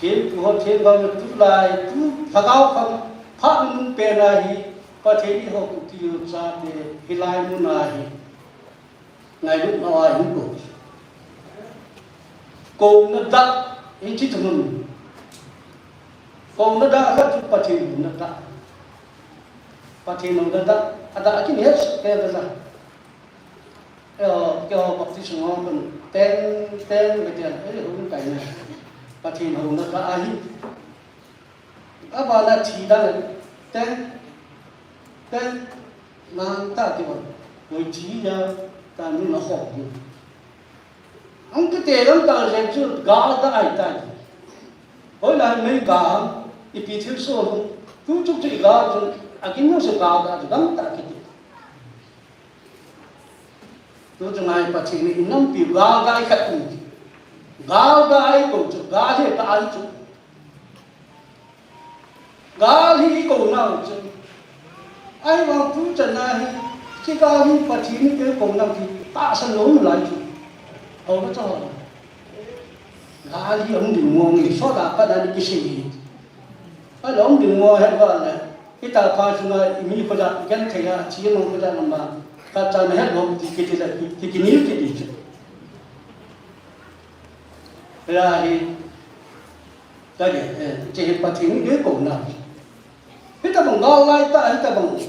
thempu ho themgao tulai, tu lhagao khang, phat nung pen a hi, Pathen in eiho Kuki ho chate, hilai mun a hi. Ngailutna a hin kou. Kouna dah, hiche thum. Kouna dah khat chu Pathen houna dah. Pathen houna dah, adah akin het seh te dah. Eiho, keiho Baptist ho kon teng, teng, betian, eh, hung kai na. Pathen houna dah ahi. Abana thi dan teng, teng, nang ta ti ba, koi thi ya, ta nu na ho ni. Ang kite lang ta jen chu gal ta ai ta. Hoilai mei gal, ipi thil so, tu chuk chu gal chu, akin no se gal ta, gal ta kiti. Tu chu ngai Pathen in nampi gal gal khat um. Gal gal ko chu, gal he ta ai chu. Gal hi i kou nau chu. Ahivang tu chan a hi, hiche gal hi Pathen in eikou nau ti tahsan lou lai chu. Hou na cha ho. Gal hi ahung ding mong hi, sot a pat a ni kisei hi. Ahung ding mong het uva le, hita pha chunga i mi khoja, i genthei a, chi mong khoja lama, khat cha na het lou ti kiti le, ki, ki, kinil kiti chu. Hia hi, ta ge, eh, hiche hi Pathen in eikouna. Hitabang gal lai tah, hitabang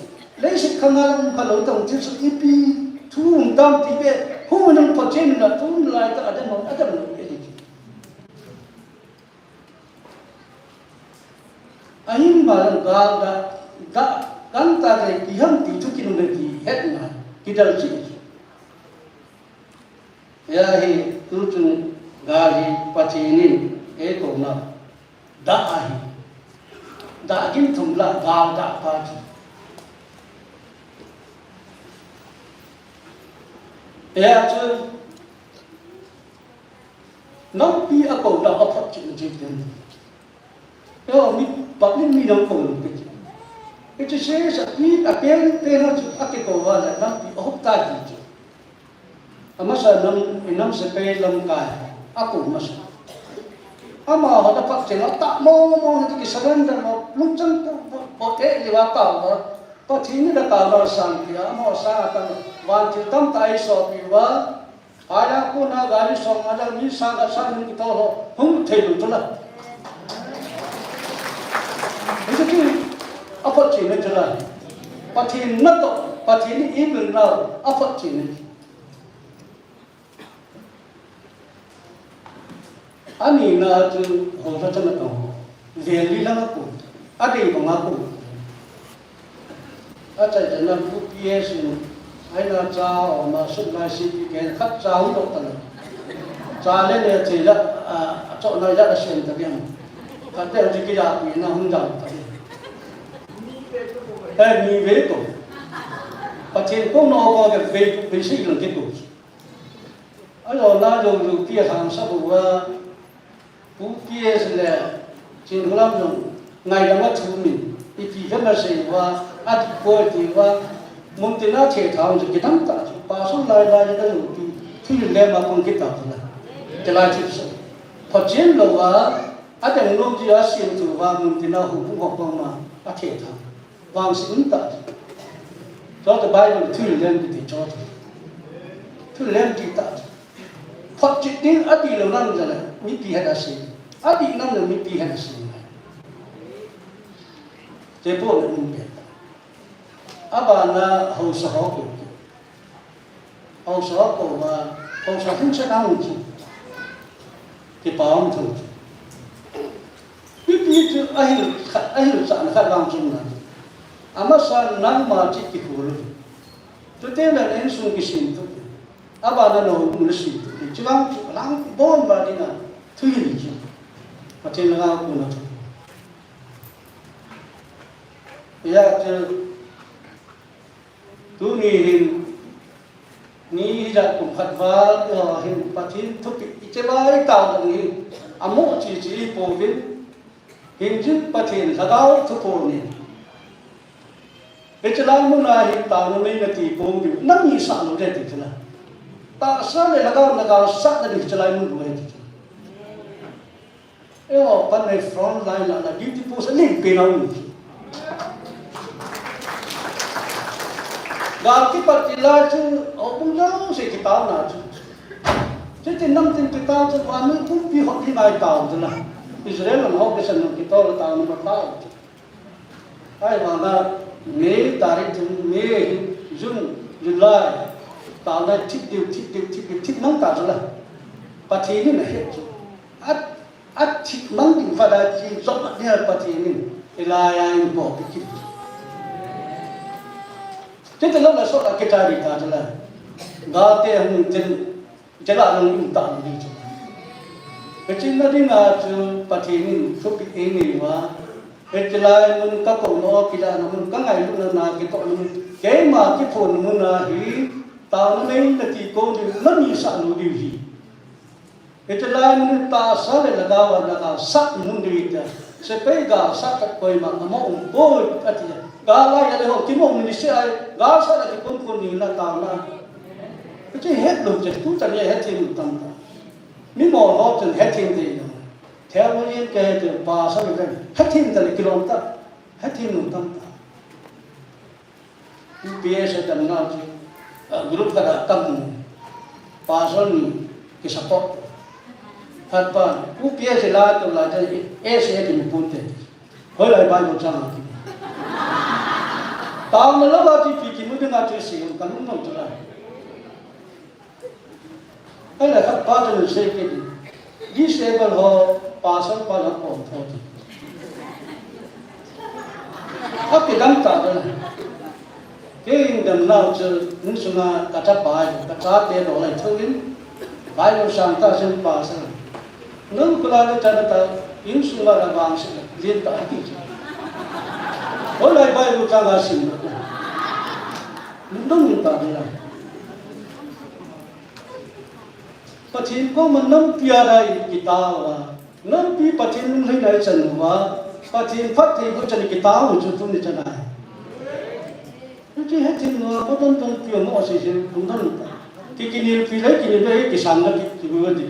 leiset khang a um khalou tah, thilsoh ipi thu um tam ti ve, hung nung phachen na thu um lai tah, adam, adam lo ve. Ahin ma gal da, da, gangtah le kiham ti thu kinung le kihet na, kidel cheh. Hia hi, tuchung gal hi Pathen in eikouna. Da ahi. Da gin thum la gal da pa chu. Hia chu, nampi a kou da a phot chin chin ten. Yo, mi, public mi nang kou nang pe chin. Hiche se sa pi a pen pen a chu a ke kou va la nampi a hop ta ti chu. Amasa nam, inam sepai lamkai, akou masa. Amaho da phak cheng a tah mong mong na ki surrender mo, lungchang ta, po, po, eh, liwa ta wa. Pathen in da ta wa sang pi, amaho sang a ta, vantil tamtah eisopi uva. Aya kona gari song a da mi sang a sang ni to ho, hung thei lou chu la. Hichu chu, aphot cheh na chu la. Pathen natoh, Pathen in eimil nau, aphot cheh na. Ani na chu hou sa chana tong. Vel li lang a kou. Adei bang a kou. Achai chana pu P S in. Aina cha o ma sut lai si pi ken khat cha hung dok ta na. Cha le le che la, a, a cho na ya la sen ta biang. Khat te ji ki ya pi na hung dang ta. Eh, ni ve kou. Pathen kou no ko ke ve, ve si lang ke kou. Ajo na jo jo pi a sang sa bu wa, pu P S le, Chin Hulam jong, ngaidam a thum in, ipi kana sei uva, adih poi ti uva, muntin a thethang jong kidang tah chu, pastor lai lai jong ajo pi, thil lem a pang kita pula. Te lai chu sa. Phachen lou a, adang nom ji a siam tu uva, muntin a hu pu hok pang ma, athethang. Vangset um tah. Chua chu Bible thil lem kiti chua chu. Thil lem ti tah. Photchet ding adih lou nam jong le, mipi het a sei. Adih nam jong mipi het a sei. Che po le um pe. Abana haosa ho ko. Haosa ho ko ma, haosa hung sa nang chu. Kipa um thou chu. Mipi chu ahil khat, ahil sa na khat vang chun na. Amasa nangma chi kikhol u. Chuteng le insung kisim thou. Abana nahoubung nasim thou. Chuvang chu lang bon ba ding a. Thuhil chu. Pathen langa kona thu. Hia chu Tuni hin, ni hijat kum khat val, eh, hin Pathen thupeh, iche lai tao jong hin, amo chi chi ipouvin, hinjin Pathen Lhagao thuphon in. Hiche lai mun a hin taona mei nati pong diu, nami sah lou ding ti chu na. Tahsa le Lhagao na galsat na ding hiche lai mun bou ahi ti chu. Eiho, pan nei front line la, la duty post a lim pen a um. Gal kipat ti lai chu, houbung jouse kitaona chu. Chuti namtin kitao chu, vannoi pumpi hot ding ngai tao chu na. Israel lam ho kisan kitao la taona ma tao chu. Ahivanga May tarik thum, May, June, July, taona thip diu, thip diu, thip diu, thip mang ta chu la. Pathen in ahet chu. A, athip mang ding phat a chi jop a dia Pathen in. Hilai a eibolpi kit. Chuti lou le sot a kichai ding ta chu la. Galte hung tin Hiche lai mun um tah lou ding chu. Hiche na ding a chu Pathen in thupeh einei uva. Hiche lai mun kakou na, kijahna mun, kangailutna na, kitohna mun, keima kiphonna mun a hi, taona mei nati kon diu, nami sah lou diu hi. Hiche lai mun tahsa le Lhagao a na galsat mun diu hi ta. Sepai galsat khat koima ama um poi ati. Gal lai a le ho kimo mun ni se ai, galsat a kikon kon diu na taona. Hiche hetlou chu, tuchan a hethem tam ta. Mi mo ho chun hethem thei lo. Theology kahe chu pastor le hethem ta le kilom ta. Hethem nu tam ta. U P S a tam na chu, ah, group khat a tam nu. Pastor ni ki support. Khat pa, U P S la to la te, S A ti mi pun te. Hoilai Bible chang a ti. Tao na lo ba ti pi ki mu ding a chu si, ka lung nong chu la. Ahile khat pa chun asei kit in, disable ho pastor pa la kon tho ti. Akidang ta dan. Kei in damnau chu insunga ka chapa, ka chate dol a thou in, Bible sang ta sin pastor. Nang kula le chana ta, insunga la vangse la, lien ta ti. Hoilai Bible chang a sim. Nang ta la. Pathen koma nampi a dai kitao a. Nampi Pathen lunglhaina i chan uva. Pathen phattheiboh chan kitao u chu tuni chan ahi. Hiche hethem uva, patan tan pi mo se se, tun tan ta. Ki kinelpi le, kinelpi le, kisang na ki, ki bu di.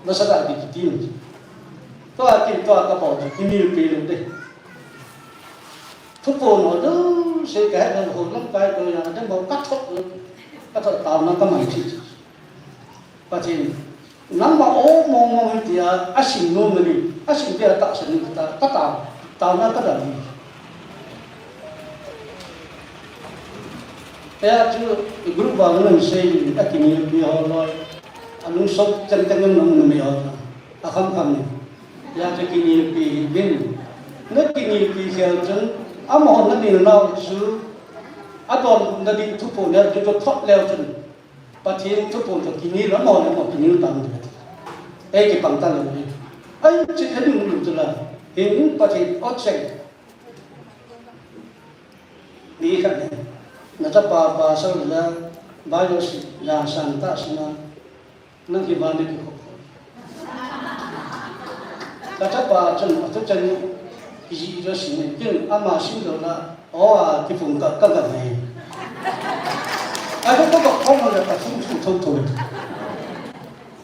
Nasa da ki ki tin. Tua ki tua ka pau chu, kinelpi le de. Thuphon ho jouse kahet ho lamkai ko ya, de mo ka thot, ka thot taona ka mang chi. Pathen, nangma o mong mong hi tia, asim nom nali, asim tia tahsan ni ta, ka ta, taona ka dal ni. Tia chu, i group vang nang sei ni, akinelpi ho loi, alung sok chang chang nang nang mi ho, akham kham ni. Tia chu kinelpi hi bin, na kinelpi khel chun, amaho na nil nau chu, adon na ding thuphon le, chu chu thot leu chun. Pathen thuphon toh kinel, amaho le amaho kinel tam ding. Ei kipang ta lou ding. Ahin chi kha ding lou chu la. Hin Pathen ot seng. Ni khat ne. Na chapa pastor la, Bible si, la sang ta sina. Nang hi ba ne ki ko. Ka chapa chun, atu chan ni, kiji jo si ne, kin ama sim jo la, o a, ki phung ka, ka ga ne. A ko ko ko mo la ka phung phung thong thong.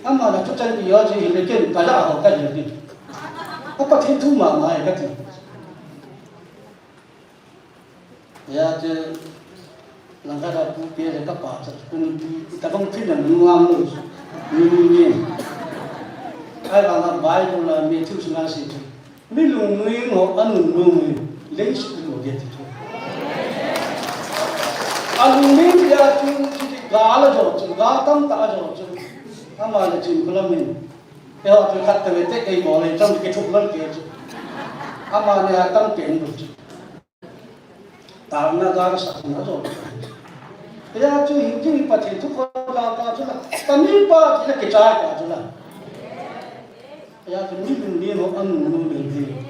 Ama la tu chan ni jo ji hi ne, kin ka la ho ka ji ni. A Pathen thu ma ma ka ti. Ya, che, langkhat a pu pe le ka pa cha, pu ni pi, tabang phin na nu ang lo, nu nu ni. Ai ba nga bai ko la me thu suna si chu. Mi lungning ho anun lungning, lei si lo ge ti chu. Alungning ya chu, chu ga la jo chu, ga tam ta jo chu. Ama le chin ko la min. E ho chu khat te ve te kei mo le chang ke thuk lon ke chu. Ama ne a tam ke nu chu. Taona ga sa na jo. Ya chu hin jing Pathen thu ko la ta chu la. Ta mi pa chu la kichai ta chu la. Ya chu mi lungning ho anun lungning.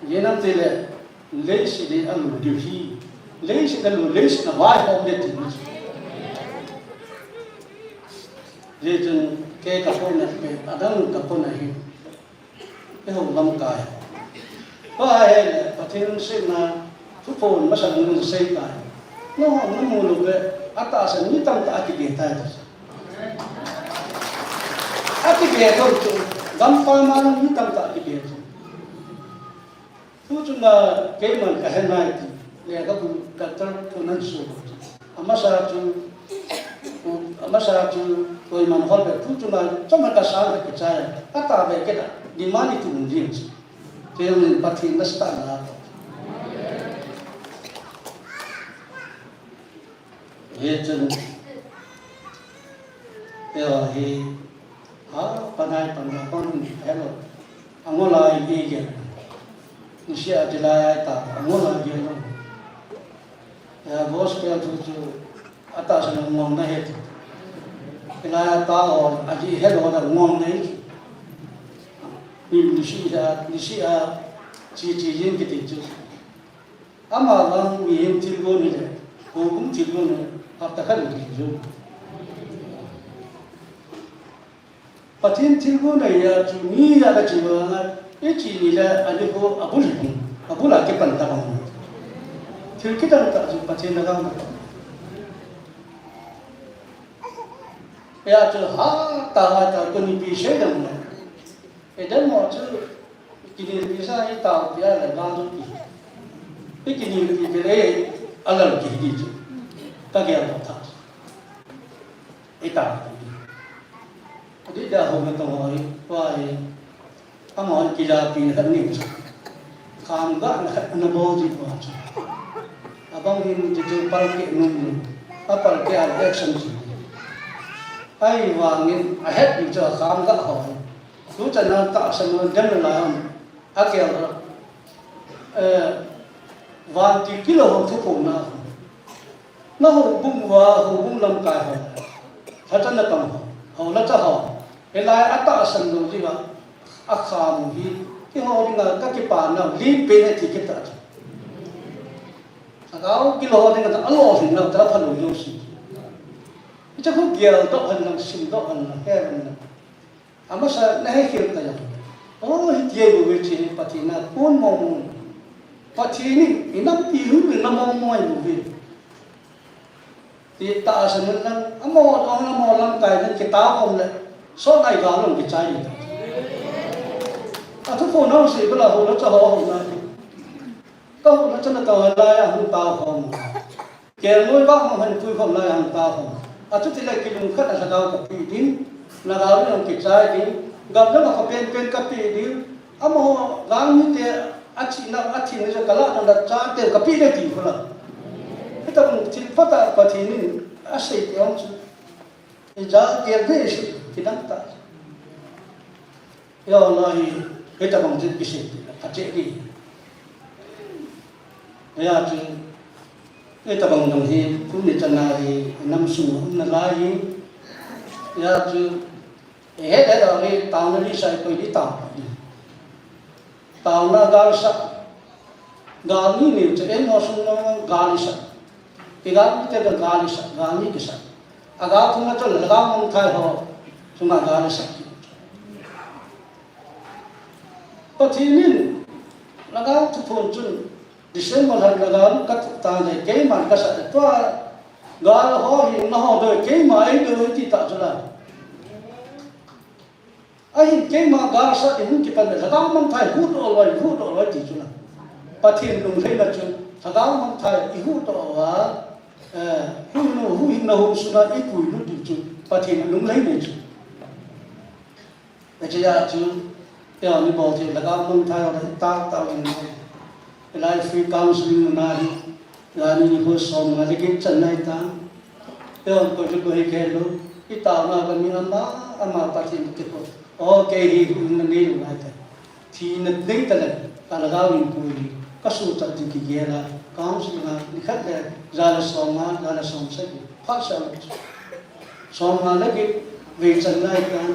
Ye na te le, lei si le anun diu hi. Lei si le lu, lei si na vai ho le ti. Ye chun ke ka ko na pe, adang ka ko na hi. Eiho lamkai. Pa he le, Pathen seina, thuphon masang nun sei tai. No, no mu lo be, atahsan mi tamtah akibeh tai. Akibeh tho chu, gampam a mi tamtah akibeh tho. Thu chunga keiman ka he nai ti, lekhabu doctor thu nan su. Amasa chu, amasa chu, koiman hol be thu chunga, chama ka sa ka kichai, ata be ke da, ni mani tu mun jin. Kei min Pathen na sta na. He chun, he hi, ha, panai pan na pan, hello. Angola i ge. Nisia jilai ai ta, angola ge no. Ya, gospel thu chu, atahsan ngong na he. Jilai ai ta o, aji hello da ngong na he. Ni, nisia, nisia, chi, chi yin kiti chu. Ama vang mihem thilgon hi le, houbung thilgon hi le, hapta khat le thil jo. Pathen thilgon hi a chu mi ya ka chi vang a, i chi ni le, ani ko abul hi, abul a kipan ta bang. Thil kidang ta chu Pathen na vang. Hijeh chun hatah a tah tuni pi sei dam le. Eden mo chu kinelpi sa hi tao pi a le gang chu pi. Hi kinelpi pi le a lal ki hi chu. Ka gel tah. Hi tao pi. Adeh a hou na tong ho hi, tua hi. Amahon kijapina khat nei chu. Khamgahna khat ana bol ji pua chu. Abang hin chu chu palkeh nom nom. A palkeh a action chu. Ahivangin ahet ding chu a khamgah ho. Tuchan a tahsan ho dem lai hon. A kel ho. Eh, vantil kilou ho thuphonna ho. Na houbung uva, houbung lamkai ho. Lhacha na tam ho. Ho lhacha ho. Hilai a tahsan lou jeh uva. A kham u hi. Keiho dinga ka kipana u. Lim pen e ti kita chu. Lhagao kilou ho dinga ta a lolhinna ta phalou jouse. Hiche khu geldoh hen lang, simdoh hen lang, he hen lang. Amasa na hekhel ta jong. O, hitia bou ve chu Pathen a kon mong mong. Pathen in, i nampi hung na mong mong bou ve. Ti tahsan un lang, amo, amo, amo lamkai nan kitao khom le. So nai ga long kichai le. A thuphon ho sei bala ho la cha ho ho na. Ka ho la cha na ka la ya hung tao khom. Kelngoi vahmang hung puikhom lai a hung tao khom. Achutile kilungkhat a lhagao kapeh ding, lhagao in hung kichai ding, gamdang a kho penpen kapeh ding, amaho galmite a thina, a thina jong kalah nalai chate kapeh ding ti khu la. Hitabang thil phatah Pathen in asei ti jong chu. Ijat kel ding sei kidang tah. Eiho la hi, hitabang chu kisei ti la, phache ding. Hijeh chun, hitabang dang hi, tuni chan a hi, nam sung um nalai hi. Hijeh chun, ihet le dang hi, taona lisa i koi ding tao. Taona galsat. Gal ni ni chu eiho sung jong gal isat. Igal ni te jong gal isat, gal ni kisat. Agal thum na chun lhagao mangthai ho. Chunga gal isat. Pathen in lhagao thuphon chun December lhan lhagao ka thup tan le keiman kasat le tua gal ho hi na ho doi keima ei doi ti ta chu la. Ahin keima galsat i hung kipan le, lhagao mangthai huhdoh loi, huhdoh loi ti chu la. Pathen lunglhaina chu, lhagao mangthai i huhdoh uva, eh, huhhingna, huhhingna hung sunga i puilut ding chu, Pathen lunglhaina chu. Hichea chu, eiho ni bol thei, lhagao mangthai ho la, i tao tao in. Hilai free counseling na hi, jani nikho som nga le get chan nai ta. Eiho koi chu koi hi kei lou, i taona ka mi ama, ama Pathen kiko. O kei hi hu na nei lou nai ta. Thina nei ta le, ka lhagao in pui, ka suhchat ding kigel a, counseling a, nikhat le, ja le som nga, ja le som sagi, phat sa lou. Som nga le get, vei chan nai ta,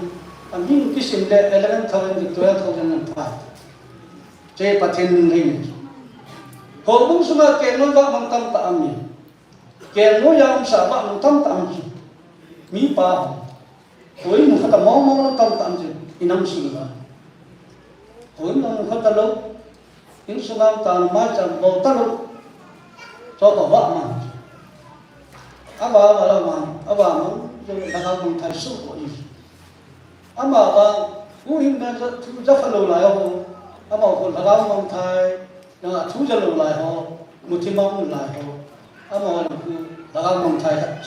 a mi kisim le, eleven thousand to twelve thousand and five. Che Pathen nung hei ni. Houbung sunga kelngoi vahmang tamtah um e. Kelngoi a umsa vahmang tamtah um chu. Mipa ho. Houin mu khat a mong mong lou tamtah um chu. I nam sunga. Houin mu khat a lou. Insunga tan maicham bol talou. Chu ka vahmang. Ava, ava, ava mang. Ava mang. Chu lhagao mangthai suh ko i. Ama vang, huhhingna ja, thu ja phalou lai ho, amaho lhagao mangthai, na thu ja lou lai ho, muthi mang lai ho, amaho khu lhagao mangthai khat.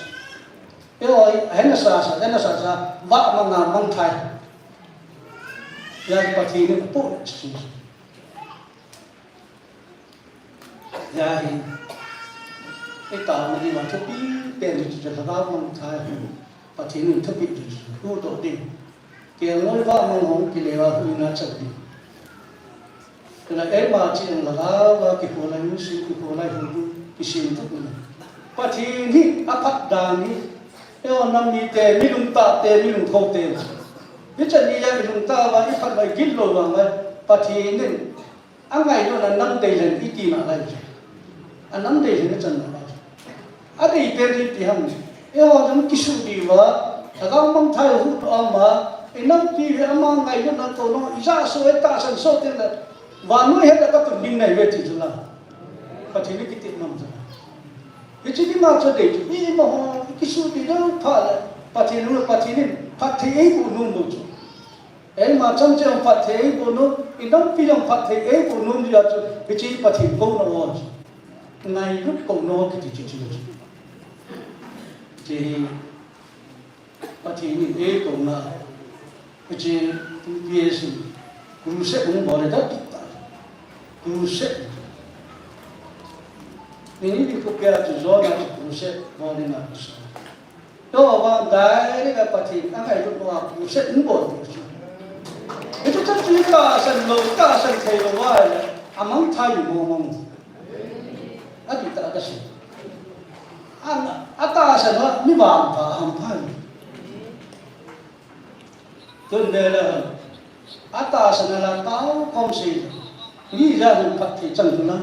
Eiho, ahin asa sa, ahin asa sa, vahmang a mangthai. Hijeh a Pathen in apoh chi. Hijeh hin, i taona ding a thupi pen chu chu lhagao mangthai, Pathen in thupi chu chu huhdoh ding. Kelngoi vahmang hung kile uva huhhingna chan ding. Chule eima cheh lhagao a kikholai, insung kikholai, huhhing kisem thei ding. Pathen hi aphat dan hi, eiho nam mite, mi lungtah te, mi lungthou te. Hichan ni a i lungtah uva, i phat uva, i gin lou uva, Pathen in Angailutna a nam dei lheh in i tina lai chu. A nam dei lheh in i channa lai chu. A dei pen chu ipi ham. Eiho jong kisuh diu va, lhagao mangthai huhdoh a ma, i nampi hi ama ngailutna toh nung, i ja so, i tahsan so teng le, vannoi het le ka tun ding nahi uve ti chu la. Pathen in kiti nom chu la. Hiche dinga chu dei chu, i, imaho, i kisuh diu phat le, Pathen, Pathen in phatthei eiboh nom lou chu. Eima chang chang phatthei eiboh nom, inampi jong phatthei eiboh nom jeh a chu, hiche Pathen kouna o chu. Ngailut kouna kiti chu chu. Hiche hi Pathen in eikouna. Hiche P P S in crusade hung bol le da kita. Crusade. Ni ni ni ko pia chu jona chu crusade bol le na chu. Tua vang direct a Pathen a ngailut uva crusade hung bol chu. Hichu chu chu tahsan lou, tahsan thei lou va le, amang thai mo mong. Ati ta ka si. Ang, atahsan a mi vangpha hampha. Tun le le, atahsan a la tao kom si. Mi ja hin phatthei chang chu la.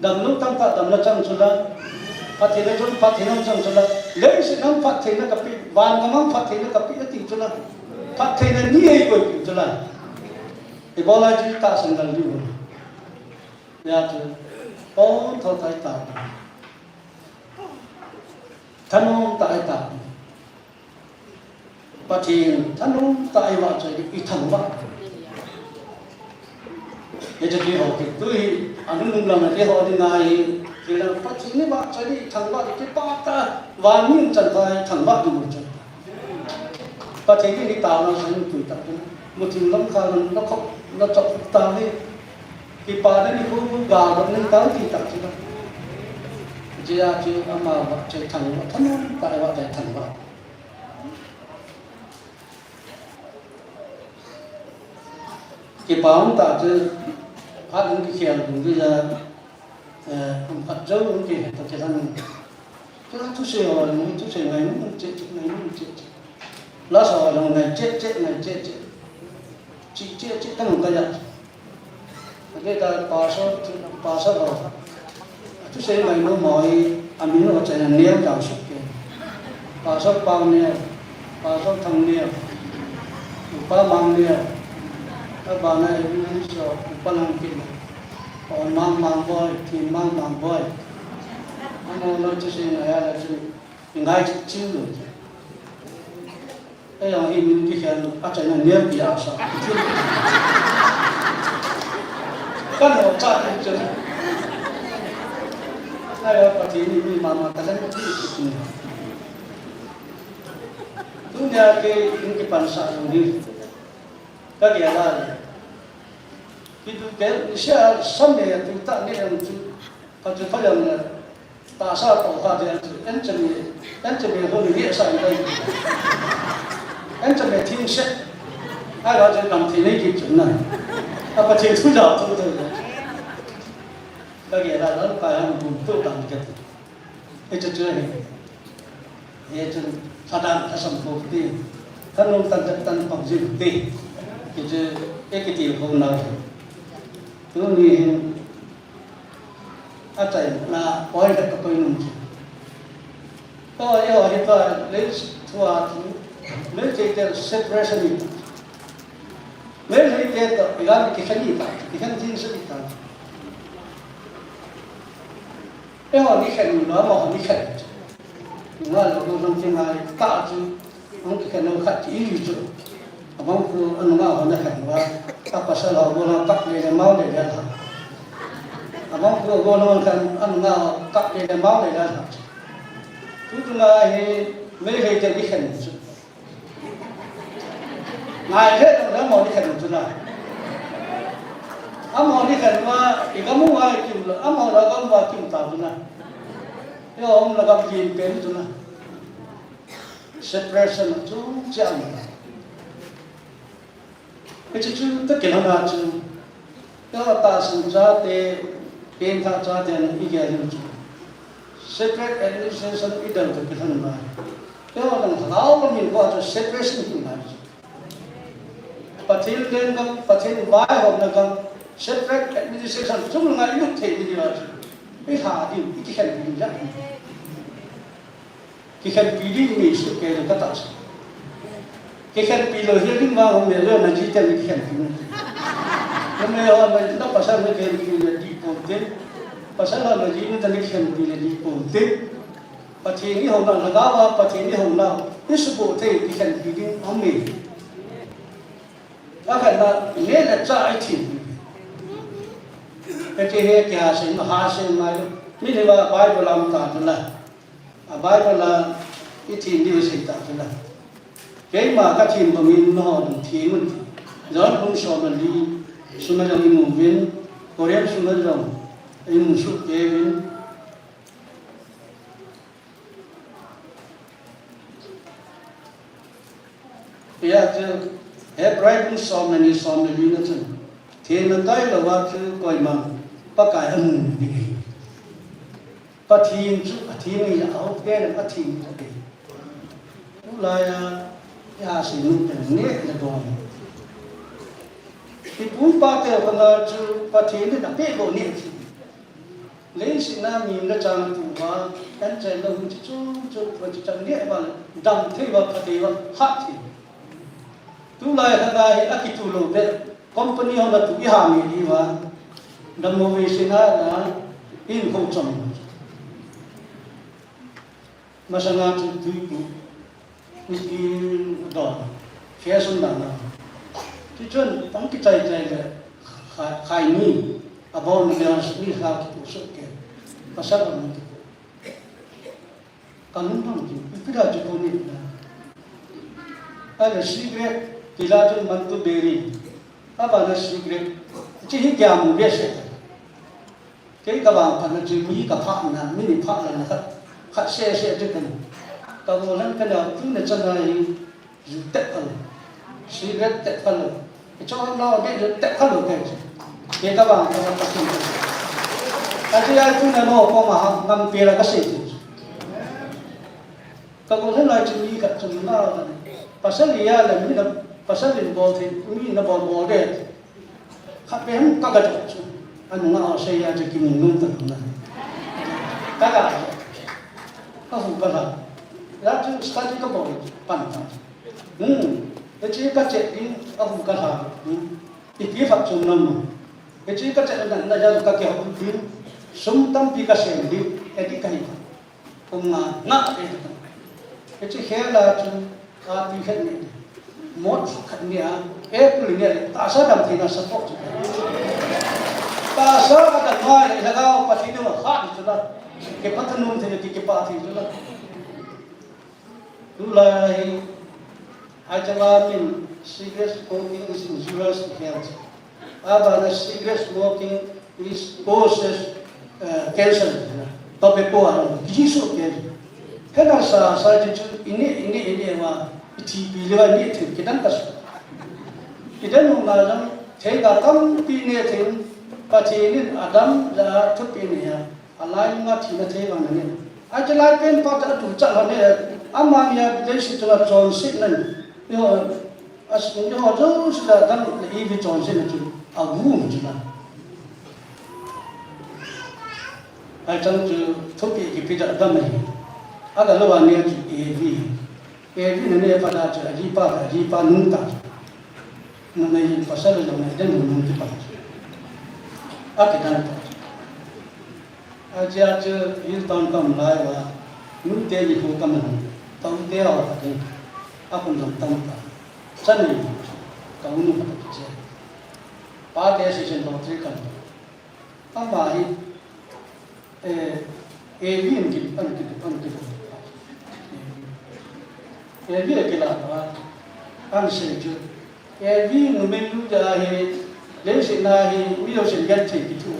Damlou tamtah damna chang chu la. Phattheina chun phattheina chang chu la. Leiset a phattheina kape, van gam a phattheina kape ati chu la. Phattheina ni eikoi pi chu la. Ibola ji tahsan dal diu. Hijeh chun, pon tho tai ta. Thanom tah a i tao. Pathen thanom tah a i vahchoi ding, i thangvah. Hiche keiho kit tu hi, anunung lang a keiho ding ahi, kei lang Pathen i vahchoi ding, i thangvah ding, kipah tah a, van min chan tah a i thangvah ding u chu. Pathen in i taona sang tui tah chu. Muthim lam kha lam na khop, na chop tah hi. Kipana ni khu khu ga lam ning tah ti tah chu. Hijeh a chu ama vahchoi thangvah, thanom tah a vahchoi thangvah. Kipah um tah chu, phat hung kikhel dung chu ja, eh, um phat jou hung kihe toh kilang. Kilang thusei ho, thusei ngainom cheh cheh, ngainom cheh cheh. Lasa ho jong ngai cheh cheh, ngai cheh cheh. Chih cheh cheh tang ka ja. Ake ta pastor, pastor ho. Thusei ngainom mo hi, amin ho chai na niam jao suk ke. Pastor Pau Niam, Pastor Thang Niam, Upa Mang Niam, abana Evangelist ho, Upa Lang Kin, Pon Mang Mang Boy, Thin Mang Mang Boy. Ano lo thusei ngai a la chu, ngai chu chu lo. Ei, ang hi min kikhel, achaina niam pi a sa. Kan ho cha chu. Ai, Pathen in mi mama talent pi chu. Tunia kei in kipansah lou ding. Ka gel a le. Kitu kel, ni sia sam ne tu ta ne ang chu. Ka chu pha jang le. Tahsa toh kha ding chu. En chami, en chami ho ni sa dai. En chami thing se. Ai la chen dam thi nei ki chu na. A Pathen thu ja tu tu. Ka gel a Lalpa jong bu tu dam ke. Hiche chu ahi. Hiche chu lhadan lhasam bou ti. Thanom tan tan pang jing ti. Hiche chu eiki ti ho na. Tuni hin achaina point khat ka koi nom chu. Tua eiho hi tua lei thua chu. Meitei te separation ni. Meitei te toh, ilam kikhen ni ta, kikhen jing se ni ta. Eiho ni khen lou, amaho ni khen. Nga lo ko jong kingai ta chu, hung kikhen lou khat ti i chu. Abang khu anunga ho na khen uva, a pasal ho go na kap le le mau le le la. Abang khu go na khen anunga ho kap le le mau le le la. Tu tu na hi Meitei te ni khen chu. Ngai le, amaho ni khen chu na. Amaho ni khen uva, i gam uva i kim lou, amaho la gam uva kim ta chu na. Eiho um la gam kim pen chu na. Separation chu chiang na. Hiche chu ta kilhon a chu. Eiho tahsan chate, pengthah chate ana i gel u chu. Separate administration i del toh kilhon uva. Eiho dang lhagao lam in ko chu separation hi ngai chu. Pathen lenggam, Pathen vaihomna gam, separate administration chung langa i lut thei ding a chu. I lha ding, i kikhenpi ding jat hi. Kikhenpi ding mi sukei le ka tahsan. Kikhenpi lou hel ding vang hung le lou na ji te mi kikhenpi. Na me ho na, na pasal na kikhenpi le di pon te. Pasal ho na ji na ta ni kikhenpi le di pon te. Pathen i houna lhagao a, Pathen i houna. Isuboh thei kikhen pi ding aum e. Akhatna, neh le chah a ithin. Hiche hi kihasei, hasei ngai. Mihem a Bible a um ta chu la. A Bible a ithin diu isei ta chu la. Keima kathin bangin nangho jong thin un. John bung som le li sunga jong imu uvin, Korean sunga jong imu soh kei uvin. Hijeh chun, Hebrai bung som le ni, som le li na chun, thenna tailou a chu koiman Pakai amu ding ahi. Pathen chu athin ahi, ahou pen athin ahi. Tulai a, ihasei nom pen neh le don. Ipu ipa te khang a chu Pathen in apeh lou neh ahi. Leiset a mihem le chang tuva, kan chai lou chu chu chu chu chu chan neh val dam thei va pha thei va kha thei. Tulai khang a hi akitu lou te, company hon atu iha mi diu va. Dam mo ve sina na in ko chom. Masanga chu tui pu, tui pu don, fashion dan na. Ti chun, tang kichai chai le, khai, khai ni, abon ni a ni kha ki pu suk ke. Pasal a mun ti. Kanun dong ki, ipi da chu ko ni na. Ahile cigarette, ti la chu man tu beri. Abana cigarette, chi hi kya mu be se. Kei ka vang phatna chu mi ka phatna, mi ni phatna khat, khat seh seh chu ka ni. Ka golhang ka nao tu na chana hi, ju tep kha lou, cigarette tep kha lou. Ka chon nao de ju tep kha lou kei chu. Kei ka vang phatna ka kin. Ka chu ya tu na no ko ma ha, ngam pe la ka sei chu. Ka golhang lai chu mi khat chu nao ka ni. Pasal ya la mi na, pasal in bol thei, mi na bol bol de. Khat pen ka ga chu. Anunga o sei a chu kimu nom ta na. Ka ga. Ka hu ka la. La chu study ka bol pan ta. Hmm. Hiche ka che ding a hu ka la. Hmm. Ipi phat chu nom. Hiche ka che na na ya ka ke hu ding. Sum tampi ka sem ding. Eti ka hi. Kum nga nga e ta. Hiche khel a chu a ti khat ni. Mot khat ni a, April ni a, tahsa dam theina support chu. Tahsa ka dam ngai le, Lhagao Pathen in ahat chu la. Kipathu nom thei, ki, kipah thei chu la. Tulai, I tell you, cigarette smoking is injurious to health. Abana cigarette smoking is causes, uh, cancer. Tobacco a, kisu ke. Kana sa, sa ji chu, ini, ini, ini ma, iti pi le, ini ti, kidan kas. Kidan ma jang, thei ka tampi ne thei, Pathen in Adam ja thupi ne ya. Alai nga thina thei vang na ni. A chu lai pen pa ta tu cha la ni. Ama ni a dei si tu la chonse na ni. Ni ho, as ni ho jo si la dang le i vi chonse na chu. A gu mu chu la. Ai chang chu thupi kipe ta dam ni. A ga lo wa ni chu e vi. Evi nene pa da chu, aji pa, aji pa nung ta. Nunei pasal lo nei den nung ti pa. A ke dan pa. Aji aji il tan kam lai wa. Nu te ni ko kam nung. Tam te a wa ka den. A kun dam tam pa. Sa nei. Ka unu pa che. Pa te si sen lo tri kan. Ama hi, eh, evi in ki, an ki, an ki. Evi a kila pa, an sei chu. Evi numei nu ja hi, leiset a hi, mi lo sen gen thei kithu.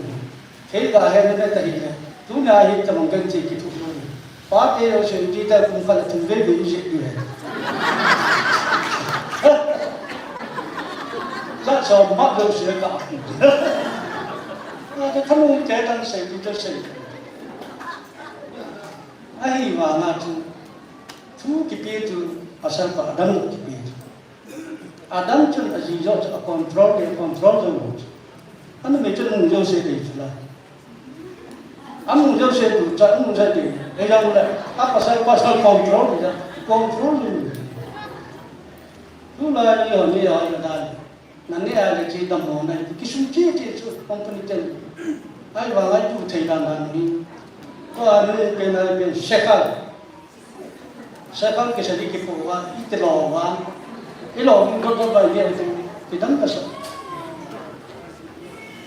Thei ga he na ta hi le. Tuna hi ta mong gen thei kithu. Pate lo sen ti ta kum khat thum vei vei se ti he. Sa so ma lo se ka. Ka thamu te tan se ti ta se. Ahivanga chu, thu kipe chu, pasal pa Adam kipe chu. Adam chun aji jo chu a control, a control jo lo chu. Anu me chun nung jo se dei chu la. Amu jo se tu cha, amu se dei. E jong le, a pasal, pasal control dei, control dei. Tu la ni ho ni ho na dan. Na ne a le chi dam mo na, kisu chi chi chu company ten. Ahivanga tu thei dan dan ni. Ko a ni pe na pe se ka. Second kisadi kipo uva, iti lo uva. Ilo, got got bai dia tu, kidang kasa.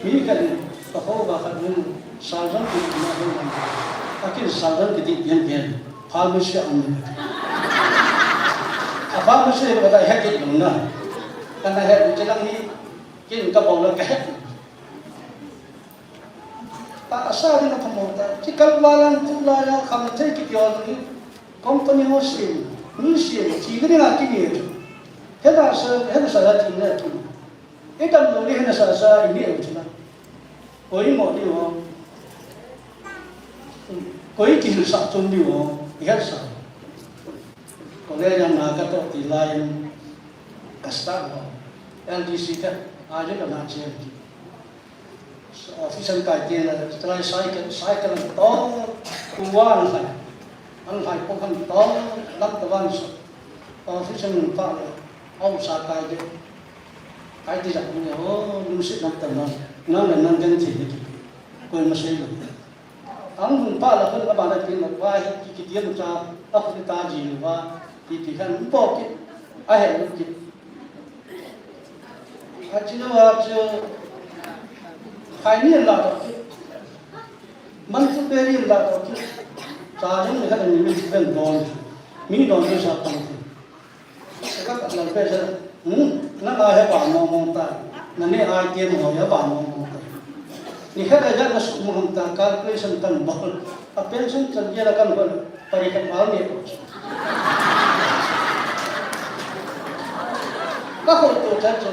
Mi kani, kaho ba khat nun, sergeant kiti na ho na. Akin sergeant kiti pian pian. Pharmacy a um. A pharmacy ba ta hekit lung na. Kana hek, chilang ni, kin ka bol na ka hek. Tahsa ding a thamo ta. Chikal valan tu la ya kham thei kiti ho ni. Company ho sim, mi sim, chi ding a kini. Hena sa, hena sa la ti na ki. Idam lou ding hena sa sa i neh u chu na. Koi mo ding ho. Koi kihilsah chom ding ho. I het sa. College a na katoh ti lai in ka start ho. L D C ka, a je ka na che. Office an kai ti na, try cycle, cycle an to, kuwa an lai. An lai po kan to, lam to wan so. Office an pa le, au sa kai de. Kai ti jak ni, oh, lungset lam to na. Nang le nang kan ti ni. Koi ma sei lo. Ang hung pa la khun ka ba na tin la, wa hi ki, ki diam cha, a khun ta ji wa, ki, ki kan po ki, a he lo ki. A chi lo wa chu, khai ni la to ki. Man chu pe ni la to ki. Cha jong ni ka ni mi ben don. Mi don ni sa tang ki. Ka ka lang pe sa, hmm, na la he ba mo mo ta. Na ne ai ke mo he ba mo mo ta. Ni he da ja na su mo ta calculation kan bol. A pension chan je la kan bol. Pari ka ba ne. Ka ho to cha cha.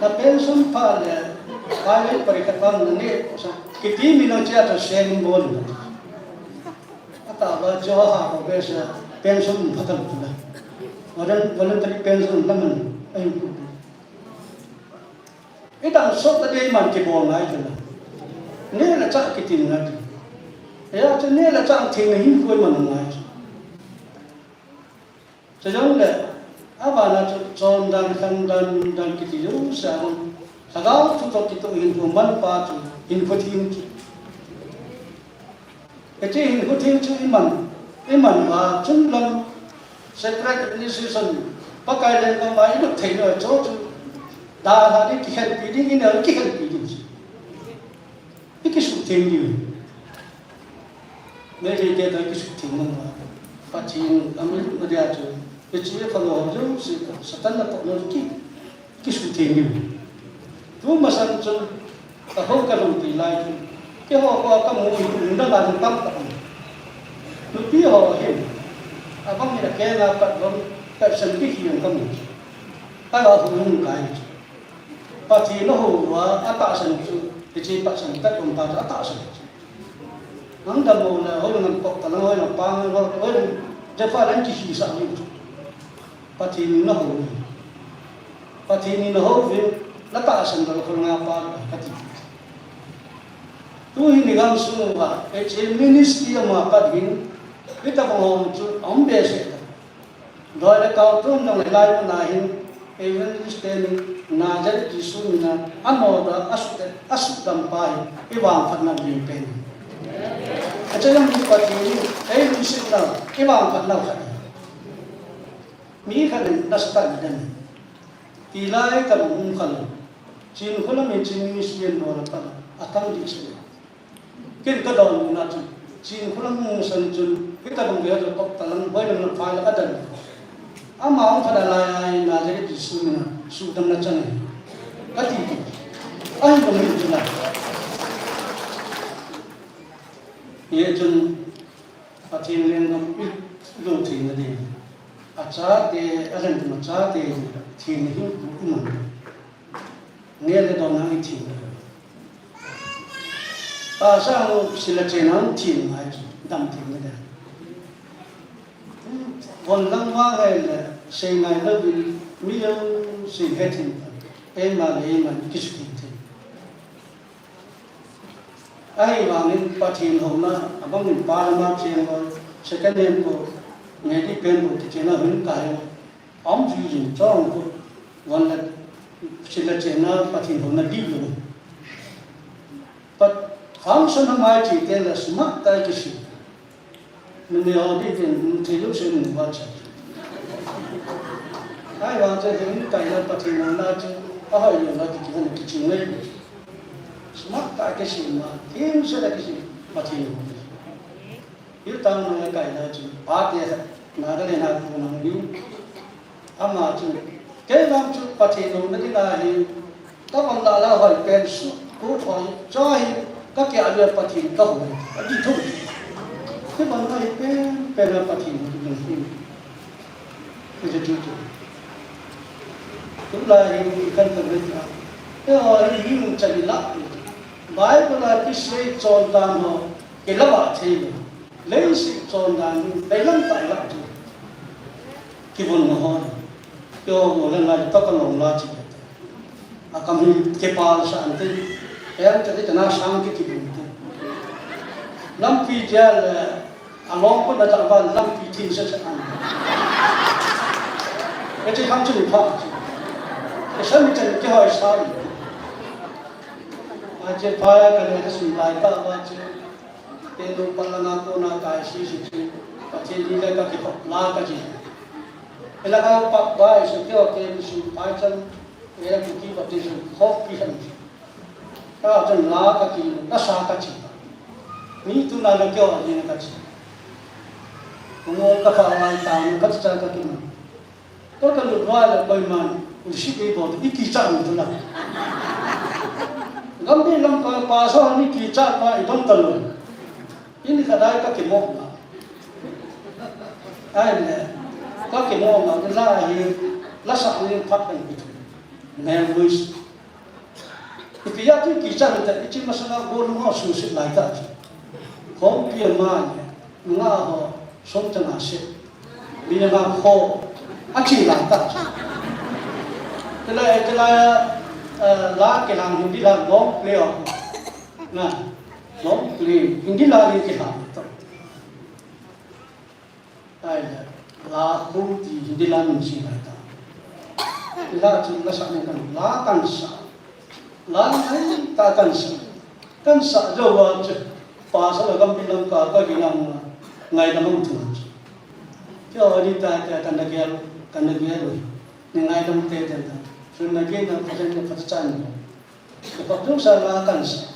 Na pension pa le. Ai pari ka ba ne sa. Kiti mi no cha cha se ni bol. Ata ba jo ha ko be sa pension phatam tu la. Voluntary pension la man ai ku. Idang sok ta dei man kibol ngai tu la. Ne la cha kitin ngai tu. Ya chu ne la cha thing hin koi man ngai. Chujongle, abana chu chondan, khandan, nundan kiti jouse a, lhagao thu toh kitoh hinkho manpa chu hinkho theng chu. Hiche hinkho theng chu iman, iman uva chun lam separate administration, Pakai lenggam a ilut thei lou chu chu. Dalha ding, kikhenpi ding, inel kikhenpi ding chu. I kisuhtheng diu. Meitei te toh i kisuhtheng nang uva. Pathen a mi lut na dia chu. Hiche phalou ho jouse Satan natoh na ki, kisuhtheng diu. Tu masang chun, ka ho ka lhung ti lai chun. Keiho koma kamu hi, nunga la tamtah um. Nupi ho hin. Abang hi akeng a pat bang, ka san ki hi ang kamu. Ka la hu nung kai. Pathen ahou uva, atahsan chu, hiche patsan tahtah pa chu atahsan chu. Nang dammo le, hoilang nang kop talang, hoilang pang, hoilang, hoilang, Jepha lang kihisah ni chu. Pathen in nahou uve. Pathen in nahou uvin, natahsan lou khol nga pa, kati. Tu hi nigam sung uva, hiche ministry ama pat hin, hitabang hung chu, aum behseh ta. Doi le kau tum dong le lai mun a hin, evangelist te nin, Nazareth Jesu mina, anoda, asute, asudam pa hi, i vangphatna lim pen. Achaina mi Pathen in, ei lungsetna, i vangphatna khat. Mi khat in, nasatah in dem. Tilai tabang hung kha lou. Chinkholam in Chin Mission bol a pat, atang dih se. Ken ka donbutna chu, Chinkholam hung masang chun, hitabang gei a chu kop talang, hoilang lang phai la ka dan. Ama hung kha da lai a, Nazareth Jesu mina, sudamna chang ahi. Kati tu. Ahin dong hin chu la. Hichun, Pathen lenggam i lou theina ding. Achate, alhen tum achate, thina hin tu iman. Neh le don a i thina. Tahsa hung sil a chen a hung thina ngai chu, dam thina ding. Von lang vang ngai le, sei ngai louvin, mi jouse he thina. Eima le eima kisuhtheng thei. Ahivangin Pathen houna, abang in pa lama cheng ho, second hand ho, ngai ding pen ho, kichen a hung kai ho. Aum jui jing chong ko, von le, sil a chen a Pathen houna dih lou. Pat, function a mai chi te la smart tai kisi. Numei ho ding tin, thei lou se numei ho cha. Ahivang chun, hung kai na Pathen na chu, ahoi lou na ki, ki hung ki ching nei. Smart ta ki sim ma, thim se la ki sim, Pathen na. Yu tang na kai na chu, pa te sa, na ka le na ku na ni. Ama chu, kei vang chu Pathen na ding ahi, Ka bang la la hoi pen su, ko hoi, cho hi, ka kia lua Pathen ka hoi, a di thu. Ka bang la hi pen, pen la Pathen hoi, ka di thu. Ka di thu thu. Tu la hi, kan ka ri ta. Te hoi, hi mun cha di la. Bible la ki sei chon dan ho, ki la ba thei lo. Lei sei chon dan, lei lam ta la thu. Ki von na ho. Kio mo le ngai to ka long la chi. A kam hi kipal sa ante. Em te te na sang ki ki bun te. Lampi jal, eh, a long ko na ta ba lampi thin sa sa an. Ke chi kham chu ni pha chi. Ke sa mi chen ke hoi sa. A che pha ya ka le ka sui lai ta ba chi. Te lu pa la na ko na kai si si chi. Pathen ni le ka ki pa la ka chi. Ela ka pa ba isu keo ke isu pai chan, ela Kuki Baptism khop ki san. Ka chan la ka ki, ka sa ka chi. Ni tu na lo keo ni ka chi. Ko ka pa wa ta ni ka cha ka ki ma. Ko ka lu wa la koi man, u si ki bo i ki cha ni tu na. Gam ni lam pa pa so ni ki cha pa i don ta lo. Ini ka dai ka ki mo ma. Ai le, ka ki mo ma, la hi, la sa ni phat kan ki. Mel Luis. Ipi ya tu ki chan ta, ichi masala go lu ho su sit lai ta. Khompi ma ni, nga ho, som chang a sit. Mi nga ho, a chi lai ta. Tela, tela, eh, la ki lang Hindi la long play ho. Na, long play, Hindi la ni ki ha ta. Ai le, la khu ti Hindi la min si lai ta. La chu la sa ni kan, la kan sa. La ngai ta kan sa. Kan sa jo wa chu. Pa sa la kan pi lam ka ka ki lam ngai lam tu. Kyo ni ta ta kan da kya, kan da kya lo. Ni ngai lam te te ta. Sun na ki na pa chen na pa chan. Ka pa tu sa la kan sa.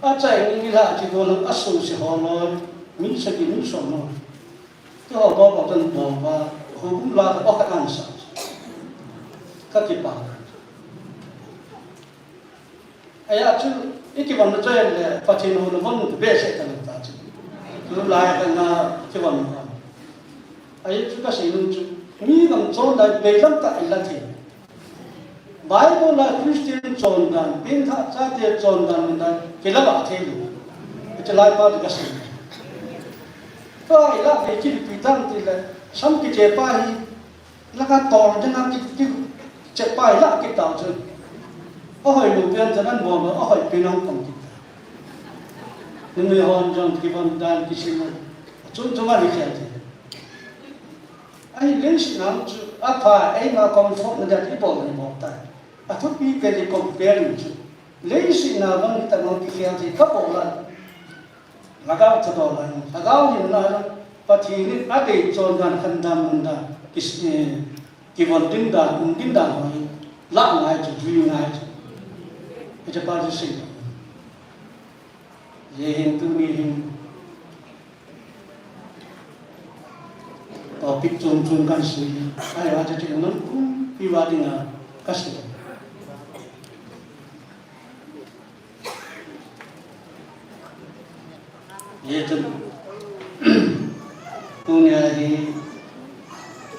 A chai ni la chi do la a su si ho lo, mi sa ki mi so lo. Ka ho ba ba tan ba ba, ho bum la ka ka kan sa. Ka ki pa. Aya chu, i ki ban na chai le, Pathen ho na ban be se ka ta chu. Tu la ka na ki ban ka. Aya chu ka sei nu chu, mi gam chon dai be lam ta i la the. Bible la Christian chondan, pengthah chate chondan dan, kila ba thei lo. Hiche lai pa tu ka sei. Tua ila pe kil pi tam ti le, sam kiche pa hi, la ka tor jana ki, ki, che pa hi la ki tao chu. Ahoi lo pian jana bon lo, ahoi pi nang pang ki. Ni mi hon jong ki bon dan ki sin. Chung chung a ni kya ti. Ahi, leiset a chu apha, eima comfort na dia i bol ni bol ta. Athupi pen i compare ni chu. Leiset a vang hi ta nong kikhel thei ka bol a. Lhagao thadol a, lhagao hinna a, Pathen in adei chondan khandan nundan, kis-, eh, kivon ding dan, um ding dan ho hi, la ngai chu, jui ngai chu. Hiche pa chu sei. Jai Hind, tuni hin topic chom chom kan sei, ahivang chun nangma pumpi uva dinga ka sei. Hichun, tunia hi,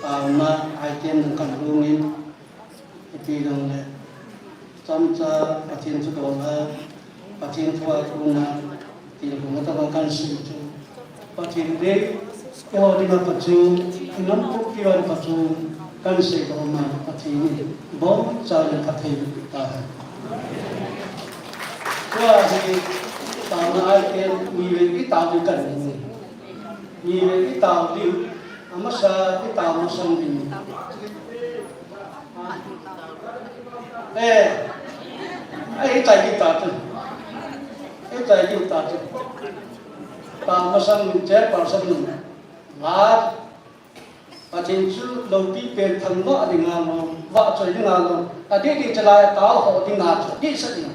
ah, na item kan lungin, Ipi dang le, chomcha Pathen thu dol a, Pathen thu a kona, ti le kona tobang kan sei chu. Pathen le, eiho dinga pachun, i nam pumpi a pachun, kan sei dol ma Pathen in, iboncha le phatthei boh tahen. Tua hi, taona item, ni le i tao ding kan ni. Ni le i tao ding, amasa i tao masang ding. Eh, eh, i chai ding ta chu. I chai ding ta chu. Pa masang nun, chairperson nun, la Pathen chu loupi pen thangvah dinga lou, vahchoi dinga lou, adih dih chalai a tao ho dinga chu dihsah ding.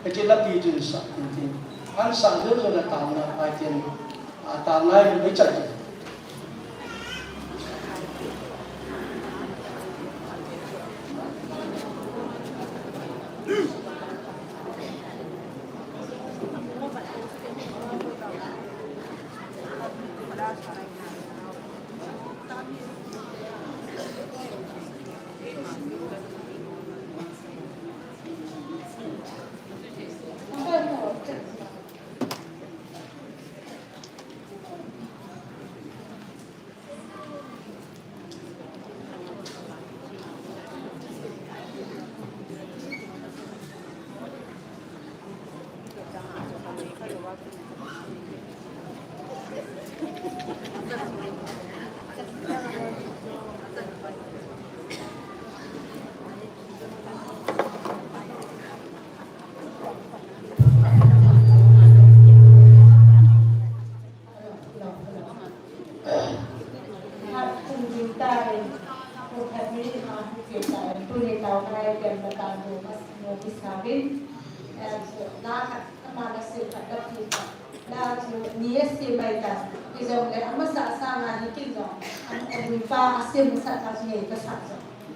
Hiche lapi chun sah ding tin. An sah jou jou le taona pai tin, a taona hi mei chat ding.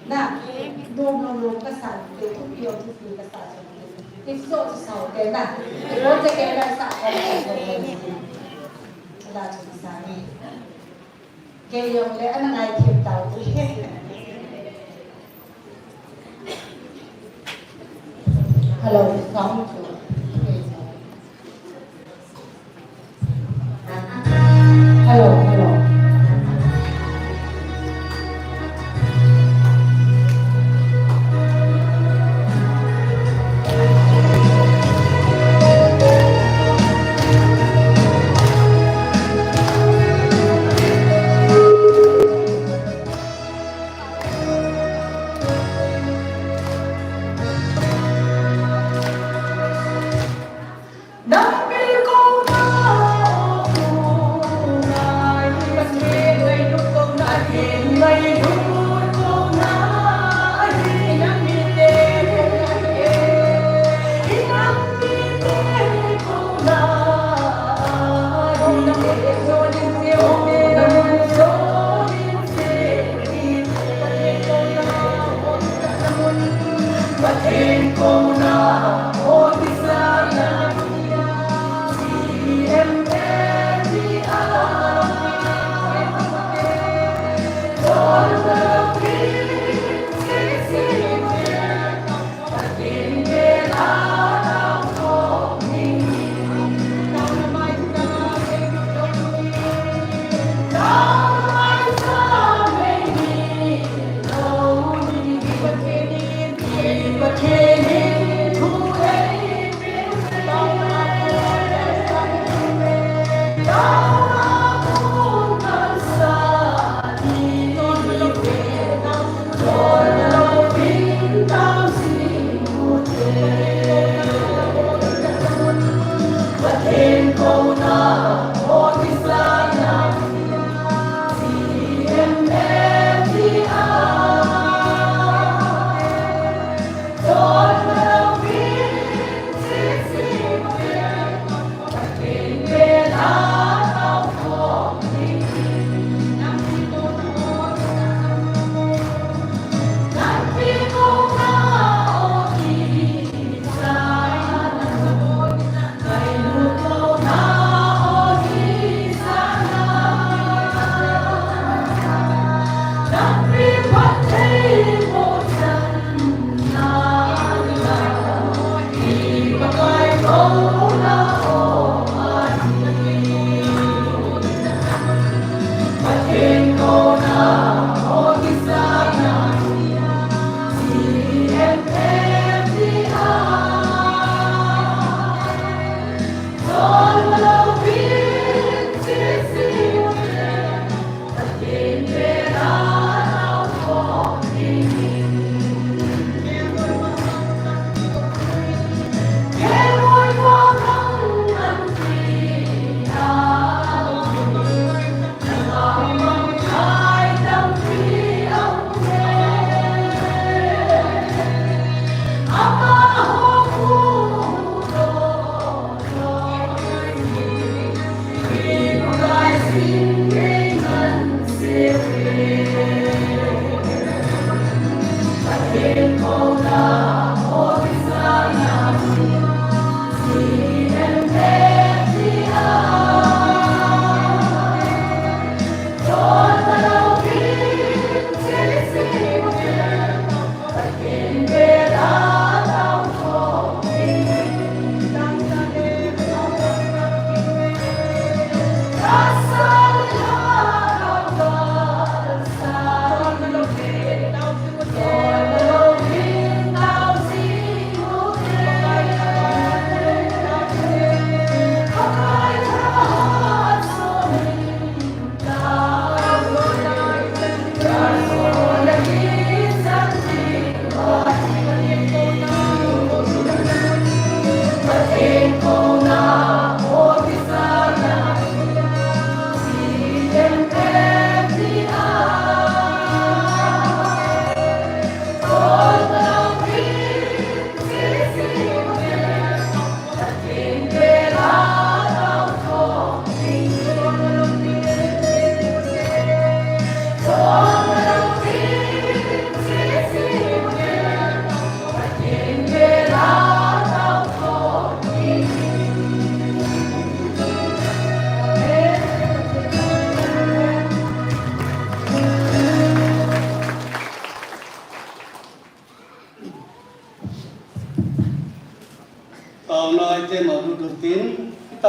Na, nom nom nom kasa, te thupi jong thupi kasa jong. If so, so sao te na. If so, te ke na sa ka na. Ala chu sa ni. Kei jong le ana ngai them tau. Hello, sound chu. Hello, hello.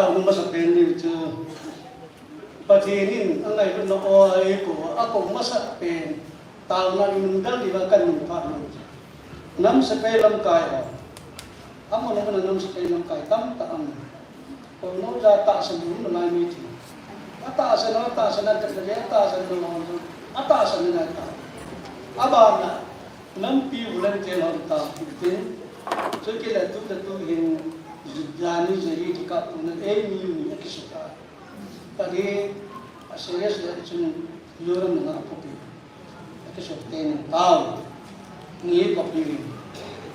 Taona masa pen ni chu. Pathen in angailutna o a eikou a, akou masa pen. Taona in nungdal diuva kanung phat ni. Nam sepai lamkai ho. Amanu mana nam sepai lamkai tamtah um. Kono ja tahsan um nalai mi ti. Atahsan, atahsan, atahsan, atahsan, atahsan, atahsan. Abana, nampi ulen tel hon ta, tin. Chukile tu ta tu hin, jani jari ti ka tu na, ei mi mi, akisuta. Kadi, a serious le chun, yoram na apopi. Akisuk teni tao. Ni kopi.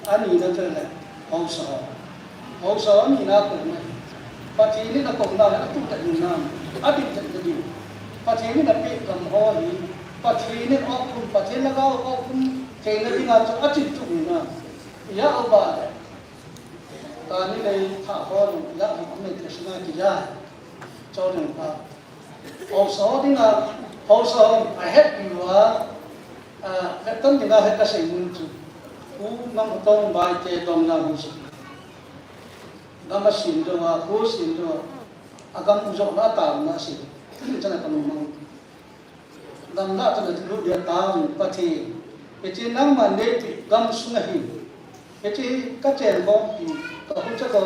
Ani na tele. Haosa. Haosa ani na ko na. Pathen in akou na le atu ta ni na. Adi ta ni. Pathen in ape gam ho ni. Pathen in akum, Pathen lhagao akum. Theina dinga chu achin tu ni na. Ya o ba le. Tani le tha ho ni. Ya o me te sina ki ya. Chau ni pa. Haosa dinga, haosa a het piuva, a, het tan dinga het kasei mun chu. U Mangtong bai te dong na hu si. Gam a sin do a, khu sin do a. A gam u jok na ta na si. Tin chana ka mun mang. Gam la chana lu dia ta Pathen. Hiche nangman neipi gam sunga hi. Hiche ka chen bom pi. Ka hu cha ka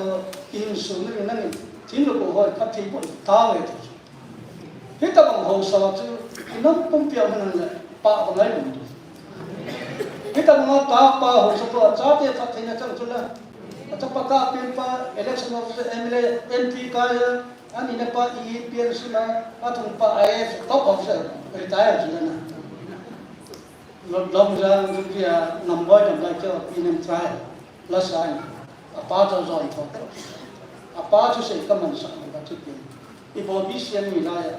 ki hin sun ni nangin. Thin lo ko hoi Pathen ko ta ngai ta. Hitabang haosa chu, inam pumpi a hung le, pa bang ai lum. Hitabang a ta pa haosa pa, chate phat theina chang chu la. Achapa ka pen pa, election officer, M L A, M P ka ya, ani na pa, E P N suna, athum pa, I A S, top officer, retire chu la na. Lo-, long jang chu kia, nam boi nam lai kia, P N M try. La sai. Apa chu zon tho. Apa chu sei ka man sak ka chu pi. Ibobi siam mi la ya.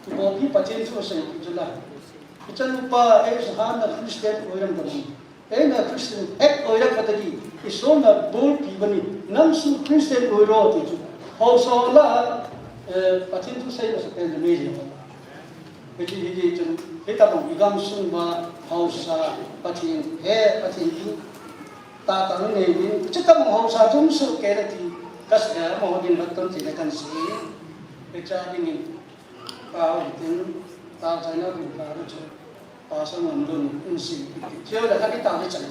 Ibobi Pathen thu sei chu la. Ichanupa, ei sa han na Christian oiram da. Ei na Christian ek oiram ka ta ki. Isom na bol pi bani. Nam su Christian oiro ti chu. Haosa la, eh, Pathen thu sei na sa pen ni le. Hiche, hiche chun, hitabang i gamsung uva haosa Pathen, he Pathen in, tata nu nei din, hitabang haosa chun su ke le ti, ka sa mo din vat ton ti le kan si. Hiche dingin, pa ho tin, ta chai na din pa ru chu, pa sa ngam dun, in si. Cheu le ka ki ta le chai.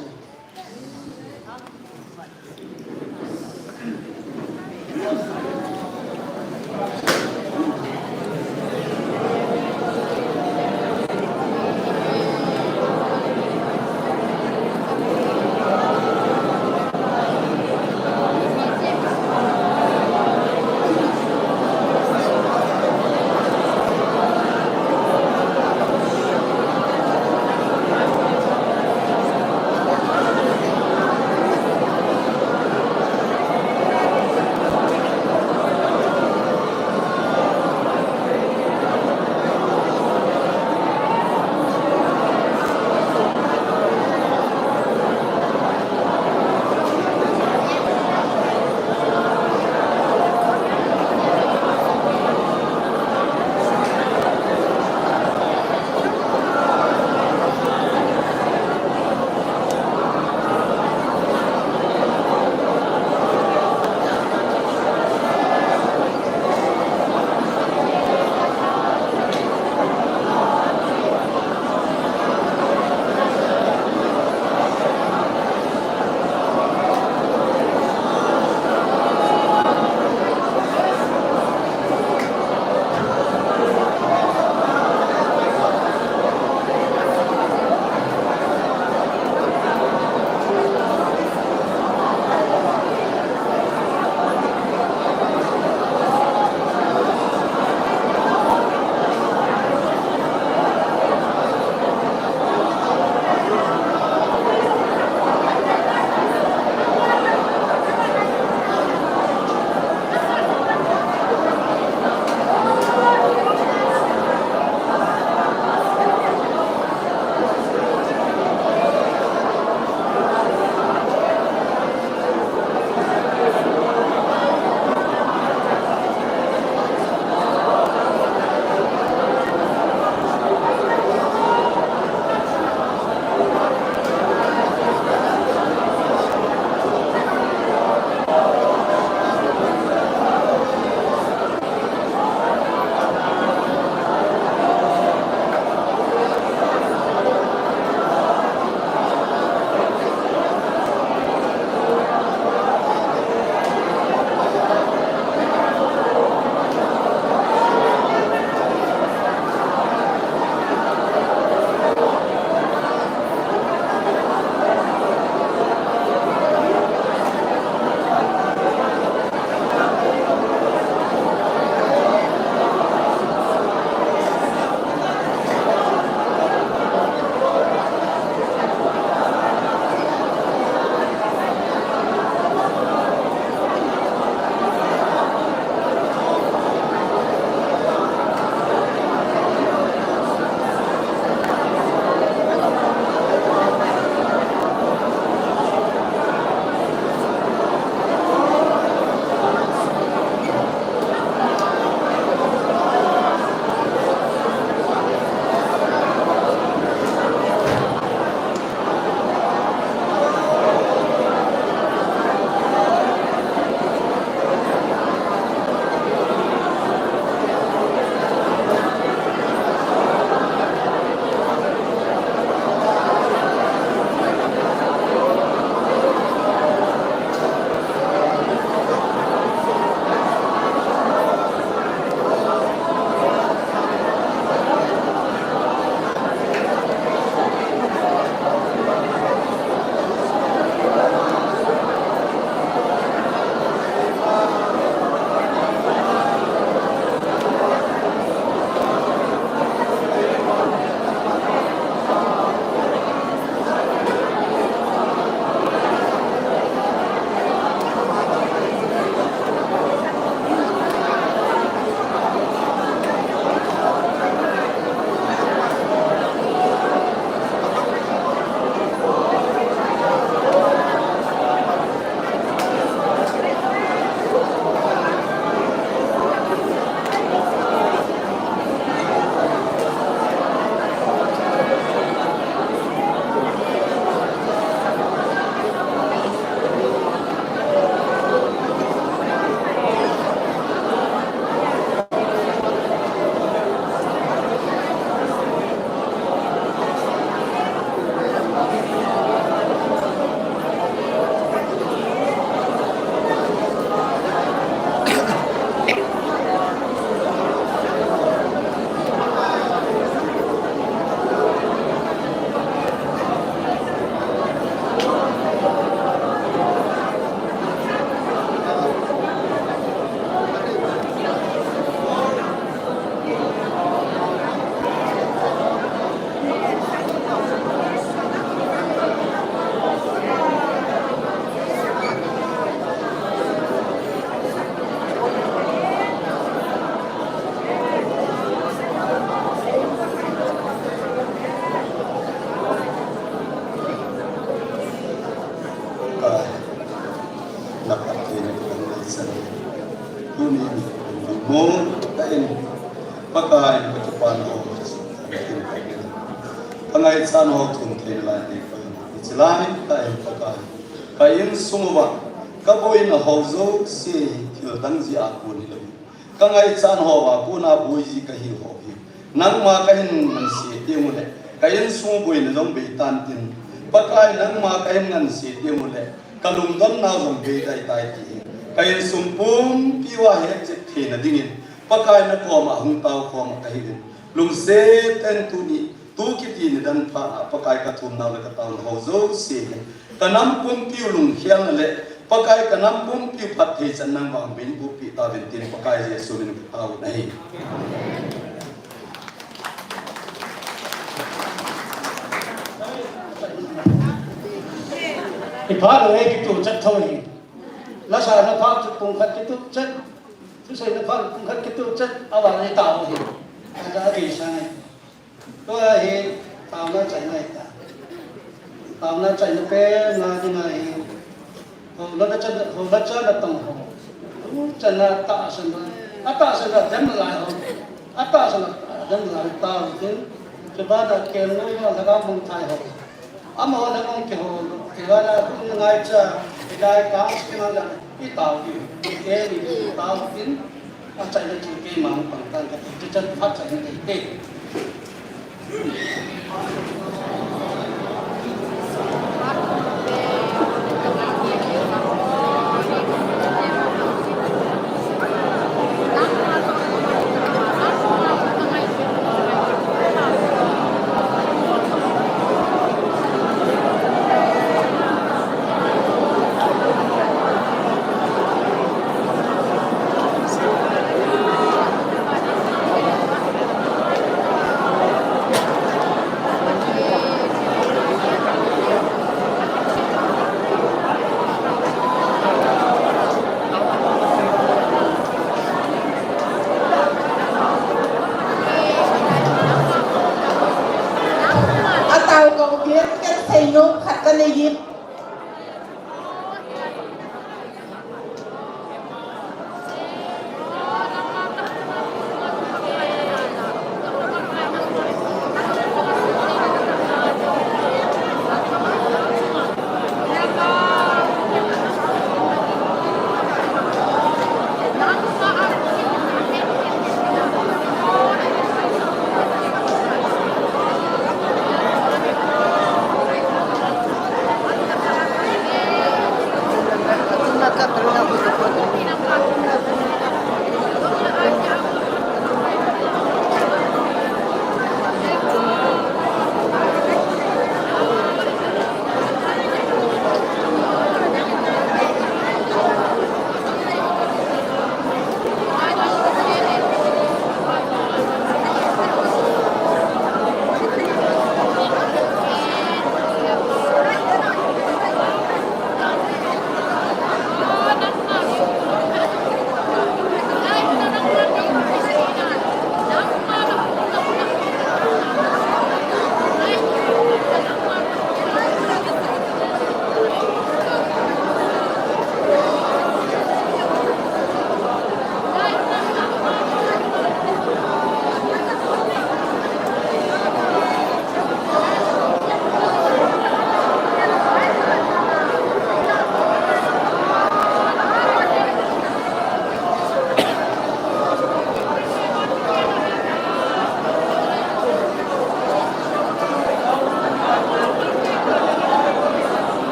Tuni, mo, ka in, Pakai, ka kipana ho, ka ngaichat ho, thum thei lai, ni ko, ni chilai, ka in, Pakai, ka insung uva, ka boina ho jouse, thil dang jeh a kon hilou. Ka ngaichat ho a, kona boi ji ka hi ho hi. Nangma ka hin nganse teng uleh, ka insung boina jong bei tan tin. Pakai nangma ka hin nganse teng uleh, ka lungdonna jong bei dai tai ti hi. Ka insung pumpi uva hetchet theina dingin, Pakai na koma hung tao khom ka hi in. Lungset tah in tuni, tu kiti nidan phat a, Pakai ka thumna le ka taona ho jouse hi. Ka nam pumpi u lungkhelna le, Pakai ka nam pumpi u phattheichan nangma hung beiboh pi tauvin tin Pakai Jesu min in ka tao u ahi. Kipah lou e, kituh chet thou hi. Lasa na phat chu pung khat kituh chet. Thusei na phat pung khat kituh chet. Aval e tao hi. Aja ki sang e. Tua hi taona chaina ta. Taona chaina pen na ding ahi. Ho la ka chan, ho la chan na tong ho. Hu chan na tahsan na. Atahsan na dem lai ho. Atahsan na dem lai tao tin. Chuba da kel noi ma la ka mong thai ho. Amaho na mong ke ho. Ke la na hu ngaicha. Ke dai ka sing na i tao tin. Ke ni tao tin. Achaina chu keima hung pang tan kati, chuchan phat chaina kati.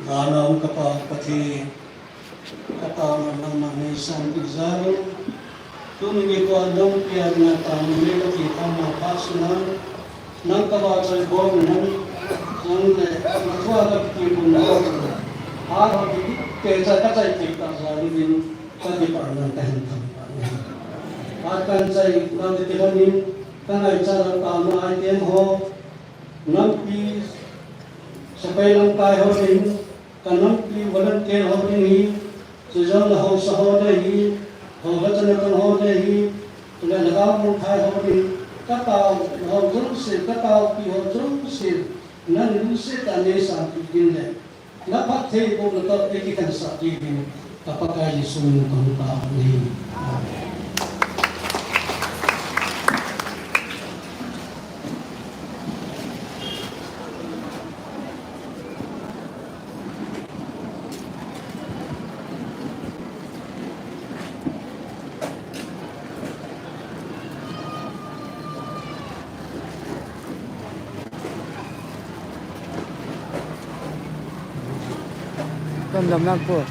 Van'a um ka Pa Pathen, ka taona nangma neisanpeh jal un. Tuni nikho a nampi a dinga taona nei kati khom ma phat sunga, nang ka vahchoi bol un, nang le na thu a ka kipumna ho chu, a ho kipehcha ka chai thei tah jal uvin, ka kipah nan ka hen tham pah ahi. Phat kan chai nau te kilhon in, ka ngaichat lou taona item ho, nampi sepai lamkai ho ding, ka nampi volunteer ho ding hi, chujong le haosa ho ding hi, haosa chana tong ho ding hi, chule lhagao mangthai ho ding, ka taona ho jouse, ka taopi ho jouse, nang lungset tah a neisanpeh ding le, na phattheibohna toh eikikhansah diuvin, ka Pakai Jesu min in kahung taona ahi. Amen. Kan dam nak po.